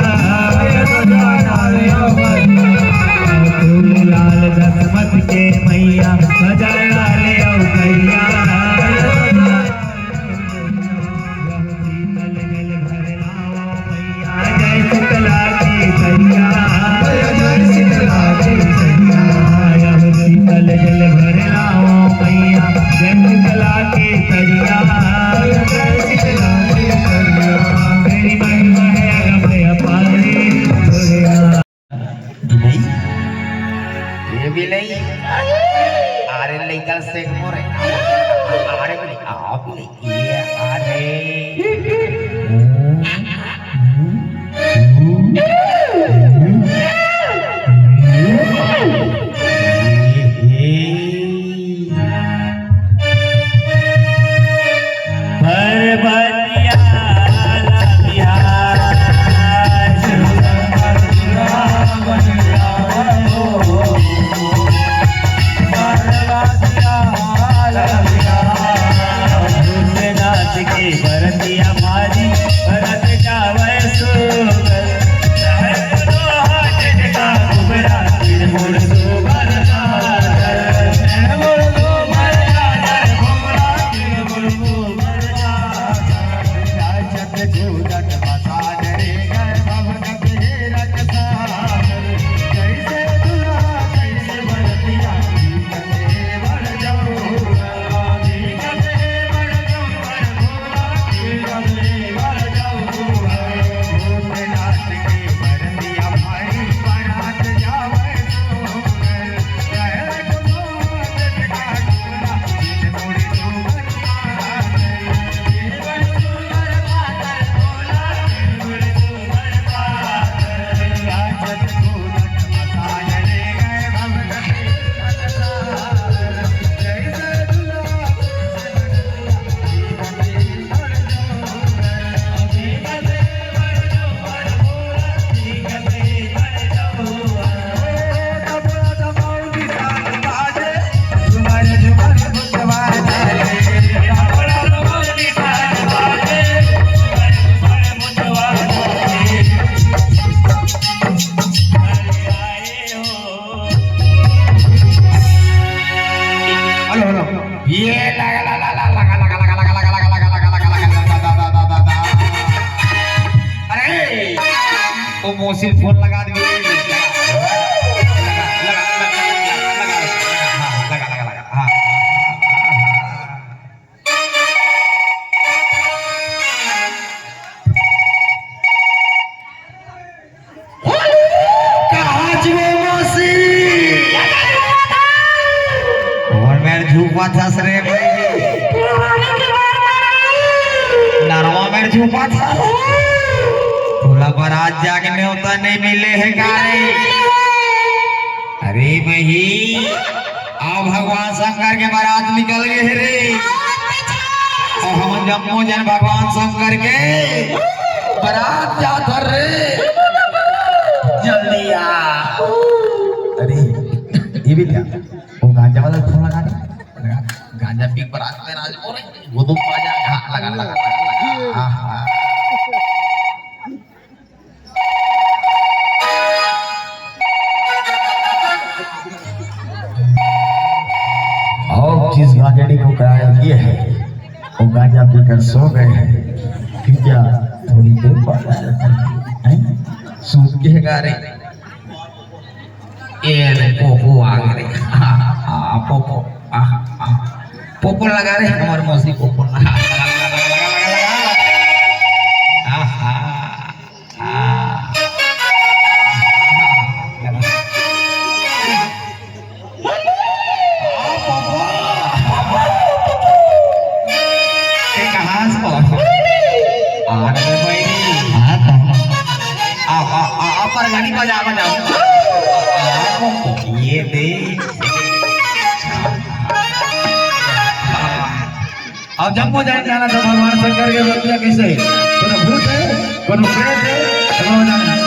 झूलेलाल बसमत के मैया, ध्वजा लाल अउ करिया। शीतल जल भर लावा मैया, जय शीतला केसरिया। जय शीतला केसरिया। शीतल जल भर लावा मैया, जय शीतला केसरिया। जय शीतला केसरिया। तेरी महिमा है अगम अपार। बिलई, ए बिलई, अरे लइका से मोरे, अरे बिलई, आ बिलई, ए अरे। पर्वतिया वाला बिहार। भूतनाथ के बरतिया भारी, भरत जावै सुंदर। Hello, hello. ये लगा, लगा, लगा। अरे, वो मौसी फोन लगा दी। लगा, लगा, लगा। हाँ, लगा, लगा, लगा। हाँ। कहाँ जुए मौसी? कौन मेर झूपत हस रे भाई? नरवा मेर झूपत हस? तोला बरात जागे में उतना नहीं मिले हे का रे? अरे भाई, अब भगवान शंकर के बरात निकल गए हे रे। अउ हमन जम्मो झन भगवान शंकर के बरात जात हन रे। जल्दी आ। अरे, ये भी क्या? वो गांजा वाला फोन लगा दे। लगा, गांजा पी के बरात में राज बोले। वो तो बाजा, हाँ, लगा, लगा, लगा, लगा। हाँ, हाँ। और जिस गांजड़ी को कराया ये है, वो गांजा पीकर सो गए हैं। फिर क्या थोड़ी देर बाद आया था, हैं? सूत के गा रहे। ए रे, पोपो आ गए रे। आ, आ, पोपो। आ, आ। पोपो लगा रे, हमर मौसी पोपो लगा, लगा, लगा, लगा, लगा, लगा। आहा, आहा। आ, पोपो। ते कहाँ से हो? आ रे बहिनी। आ, आ, आ, आ, पर गाड़ी बजा, बजा। आ, पोपो, ये दे। अब जम्मो जाने जाना था भगवान शंकर के बतिया कैसे? कोनो भूत है, कोनो प्रेत है, कोनो जाने।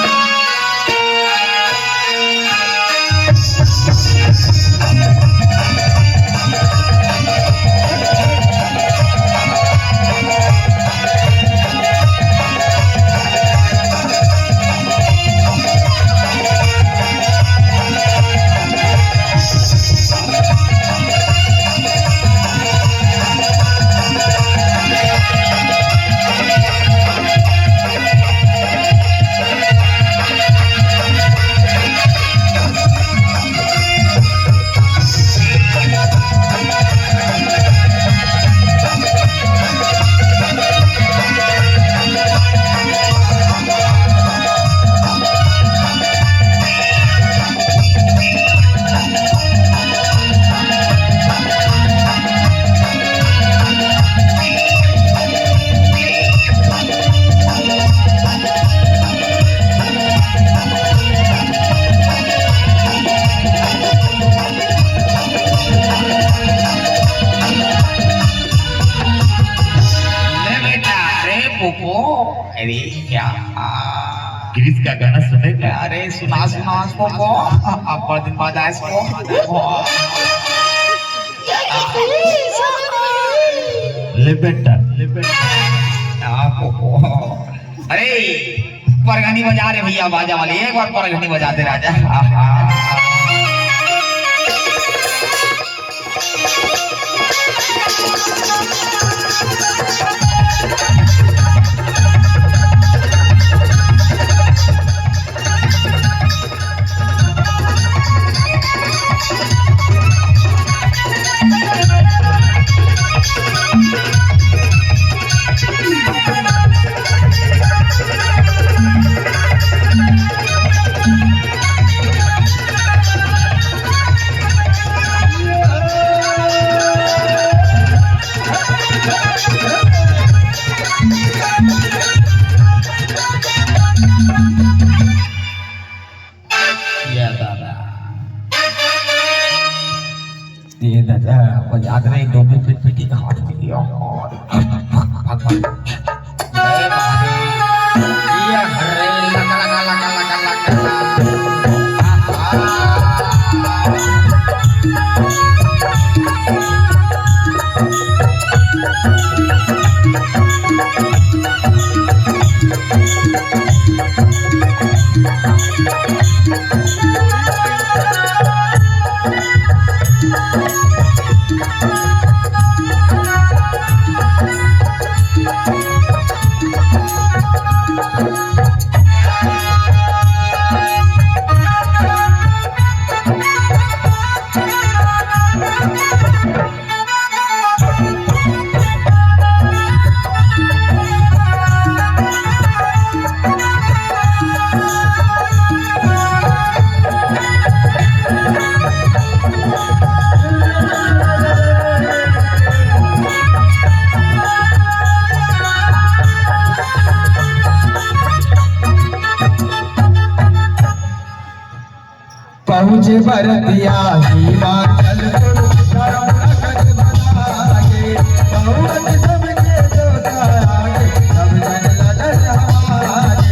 ले बेटा, अरे पोपो, अरे क्या? गिरीश का गाना सुने क्या? अरे सुना, सुना पोपो, अब बड़ दिन बाद आए पोपो। ले बेटा, ले बेटा। हाँ, पोपो। अरे, परघनी बजा रे भैया, बाजा वाले, एक बार परघनी बजा दे राजा। आहा। ये दादा, ये दादा, बजात रहे, दो में पिटपिटी का हाथ में दिया। जय महादेव। ये हरे लगा, लगा, लगा, लगा, लगा। पहुँचे बरतिया हिमाचल, धर्म रखत बना के, बहुमत सबके जोता के, सब जन ललन हमारे।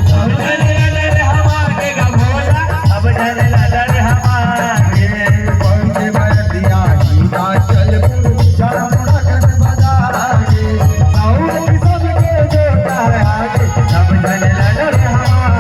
सब जन ललन हमारे गा भोला, सब जन ललन हमारे। पहुँचे बरतिया हिमाचल, धर्म रखत बना के, बहुमत सबके जोता के, सब जन ललन हमारे।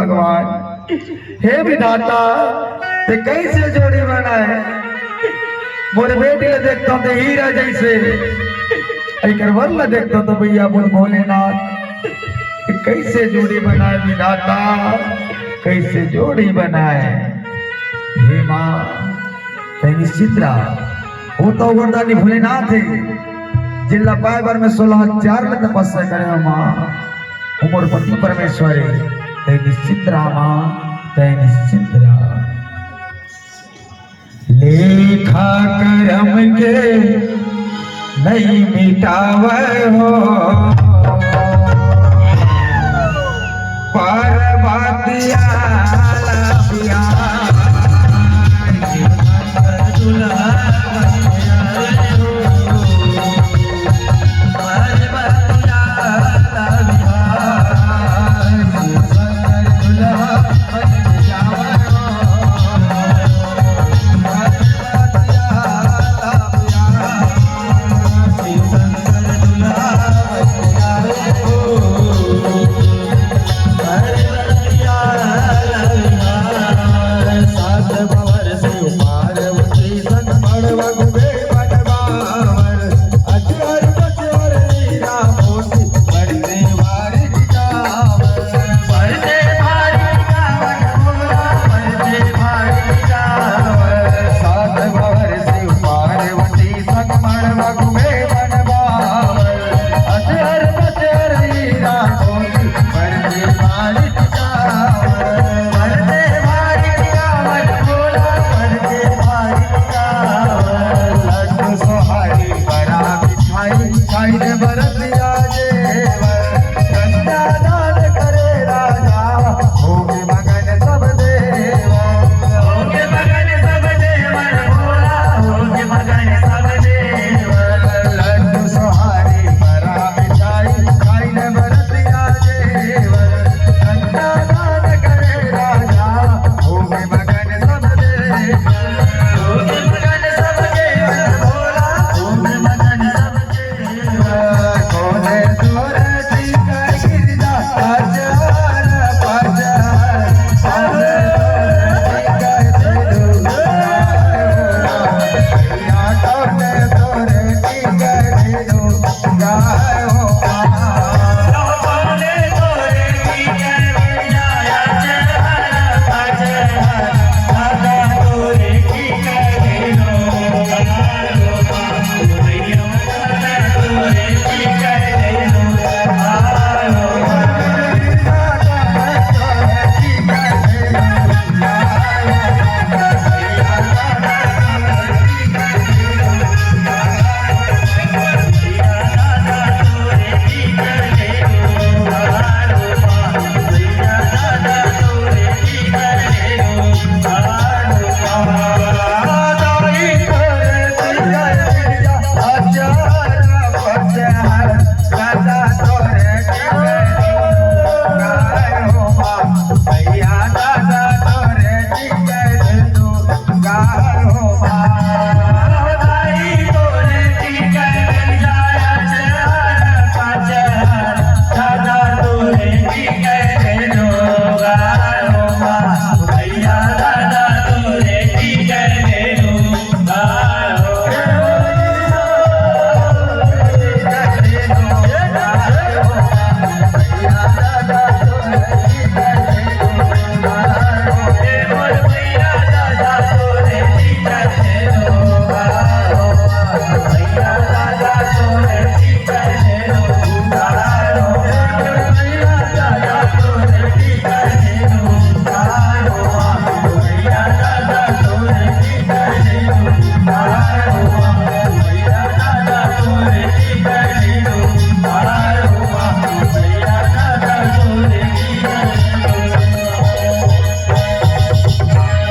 भगवान, हे विधाता, ते कइसे जोड़ी बनाए? मोर बेटी ला देखथंव ते हीरा जइसे, एकर वर ला देखथंव ते भइया मोर भोलेनाथ, ते कइसे जोड़ी बनाए विधाता, कइसे जोड़ी बनाए? हे माँ, ते निश्चित रहा, ओ तो वरदानी भोलेनाथ हे, जेला पाए बर मैं सोलह हजार ला तपस्या करे हंव माँ। ओ मोर पति परमेश्वर हे, ते निश्चिंत रहा माँ, ते निश्चिंत रहा। लेखा करम के नइ मिटावय हो, पार्वतिया ला बिहार।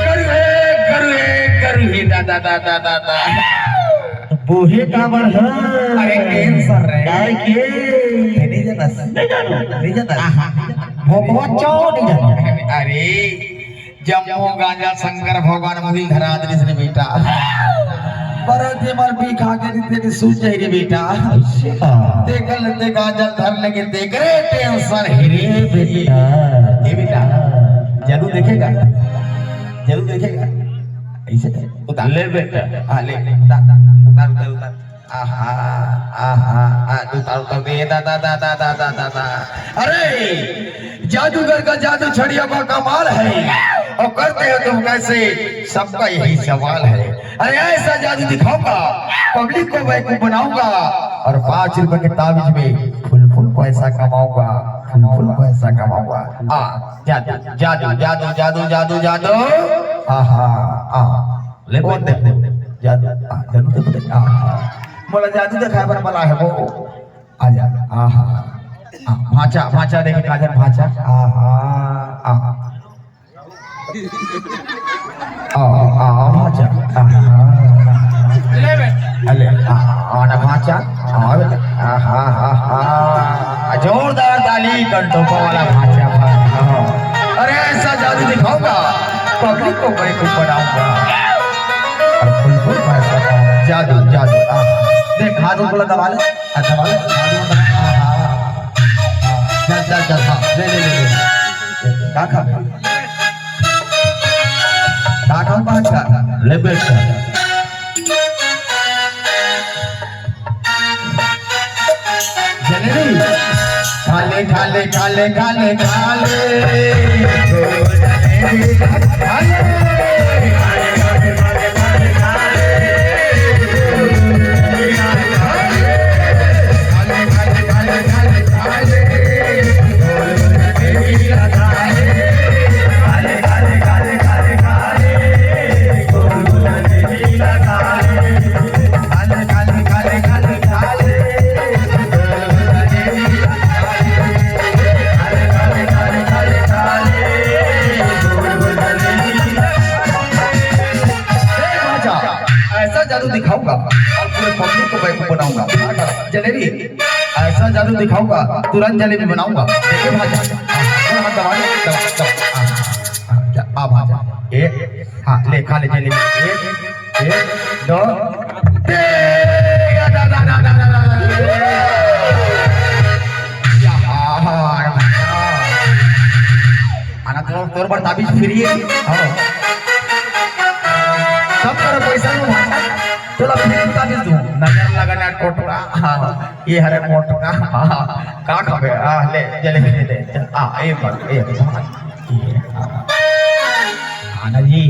करू हे, करू हे, करू हे, दादा, दादा, दादा। बोहे काबर ह? अरे, टेंशन रे। काय के? नहीं जानस। नहीं जानो। नहीं जानस। आहा। भोकवा चौ नहीं जानो। अरे, जम्मो गांजा शंकर भगवान मुहिल धरा देलिस रे बेटा। पर जे मर पी खा के दिते सूझ जाई रे बेटा। अच्छा। ते गल ते गांजा धर लेके देख रे, टेंशन हे रे बेटा। ए बेटा। जादू देखेगा, जादू देखेगा। ऐसे उतार। ले बेटा। हाँ, ले, उतार, उतार, उतार, उतार। आहा, आहा, आ, उतार, उतार, ए, दा, दा, दा। अरे, जादूगर का जादू छड़ियों का कमाल है, और करते हो तुम कैसे, सबका यही सवाल है। अरे, ऐसा जादू दिखाऊंगा, पब्लिक को बेवकूफ बनाऊंगा, और पाँच रुपए के ताबीज में फुल फुल पैसा कमाऊंगा, फुल फुल पैसा कमाऊंगा। आ, जादू, जादू, जादू, जादू, जादू। आहा, आ। ले ओ बेटा। देखो, जादू, आ, जादू देखो, देखो, आहा। मोला जादू दिखाए बर बला है वो। आजा, आहा। आ, भांचा, भांचा देखे काजल, भांचा। आहा, आ। आ, आ, आ, भांचा। आहा। ले बेटा। अले, आ, आ ना भांचा। आ, आहा, हा, हा। जोरदार ताली, कंटोपा वाला भांचा, भांचा। अरे, ऐसा जादू दिखाऊंगा, पब्लिक को बेवकूफ बनाऊंगा। और फुल फुल पैसा पाऊंगा। जादू, जादू, आ। देख, हाथ ऊपर दबा ले, आ, दबा ले। आहा। चल, चल, चल, हाँ, ले, ले, ले, ले। का खा? का खा, का खा? ले बेटा। जलेबी। खा ले, खा ले, खा ले, खा ले, खा ले। खा ले। ऐसा जादू दिखाऊंगा और पूरे पब्लिक को बेवकूफ बनाऊंगा। जलेबी, ऐसा जादू दिखाऊंगा, तुरंत जलेबी बनाऊंगा। देखिए भाई, हाँ, हाथ दबा दे, दबा, दबा, हाँ, हाँ, हाँ, आ भाई, ए, हाँ, ले, खा ले जलेबी। एक, एक, दो, तीन। या, हा, हा, हा, हा। आना तोर, तोर बर ताबीज फ्री है। हाँ। सब कर पैसा लो भाई। तोला फ्री ताबीज दूं। नजर लगा ना टोटका। हाँ, ये हरे मोटका। हाँ, का खाबे? आ, ले, जलेबी ले, ले। चल, आ, एक बार, एक बार। ये, हाँ। आना जी।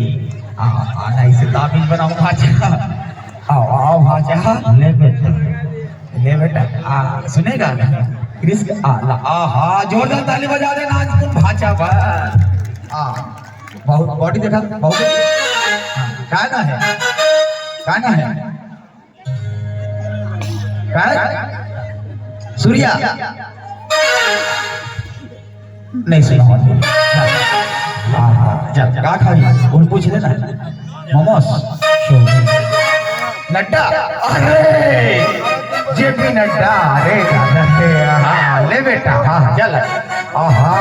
आ, आ, ना, इसे ताबीज बनाऊं भांचा। आओ, आओ भांचा। ले बेटा, ले बेटा। आ, सुनेगा? कृष्ण, आ, ला, आ, हा, जोरदार ताली बजा दे नाचकुन भांचा बर। आ, बहुत बॉडी देखा, बहुत। हाँ, का ना है? का ना है? काय? सूर्या। नहीं सुना। हाँ, हाँ, जा, का खाई? उन पूछ लेना। मोमोस। नड्डा। अरे, जेपी नड्डा। अरे, दादा रे, हाँ, ले बेटा, हाँ, चल। आहा,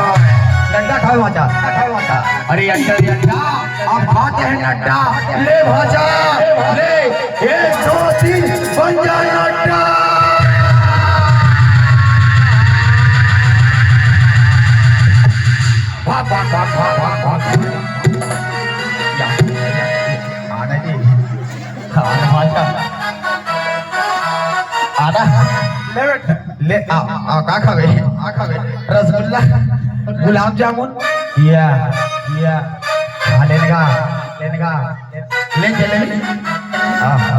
नड्डा खावे भांचा, नड्डा खावे भांचा। अरे, अंडा, अंडा, आप खाते हैं नड्डा? ले भांचा, ले, एक, दो, तीन, बन जा नड्डा। भाग, भाग, भाग। या, या, या, आना जी, आना भांचा। आना। ले बेटा। ले, आ, आ, का खावे? का खावे? रसगुल्ला, गुलाब जामुन? या, या। खा लेने का, लेने का। ले, ले, ले। आहा।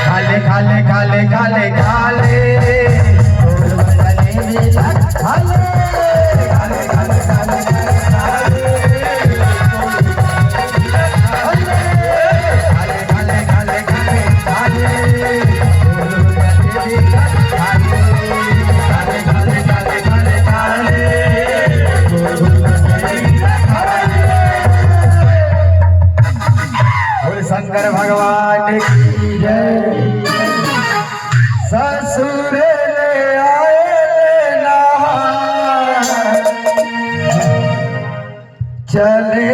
खा ले, खा ले, खा ले, खा ले, खा ले। खा ले। बोल शंकर भगवान की जय। ससुर ले आए ले नहा, चले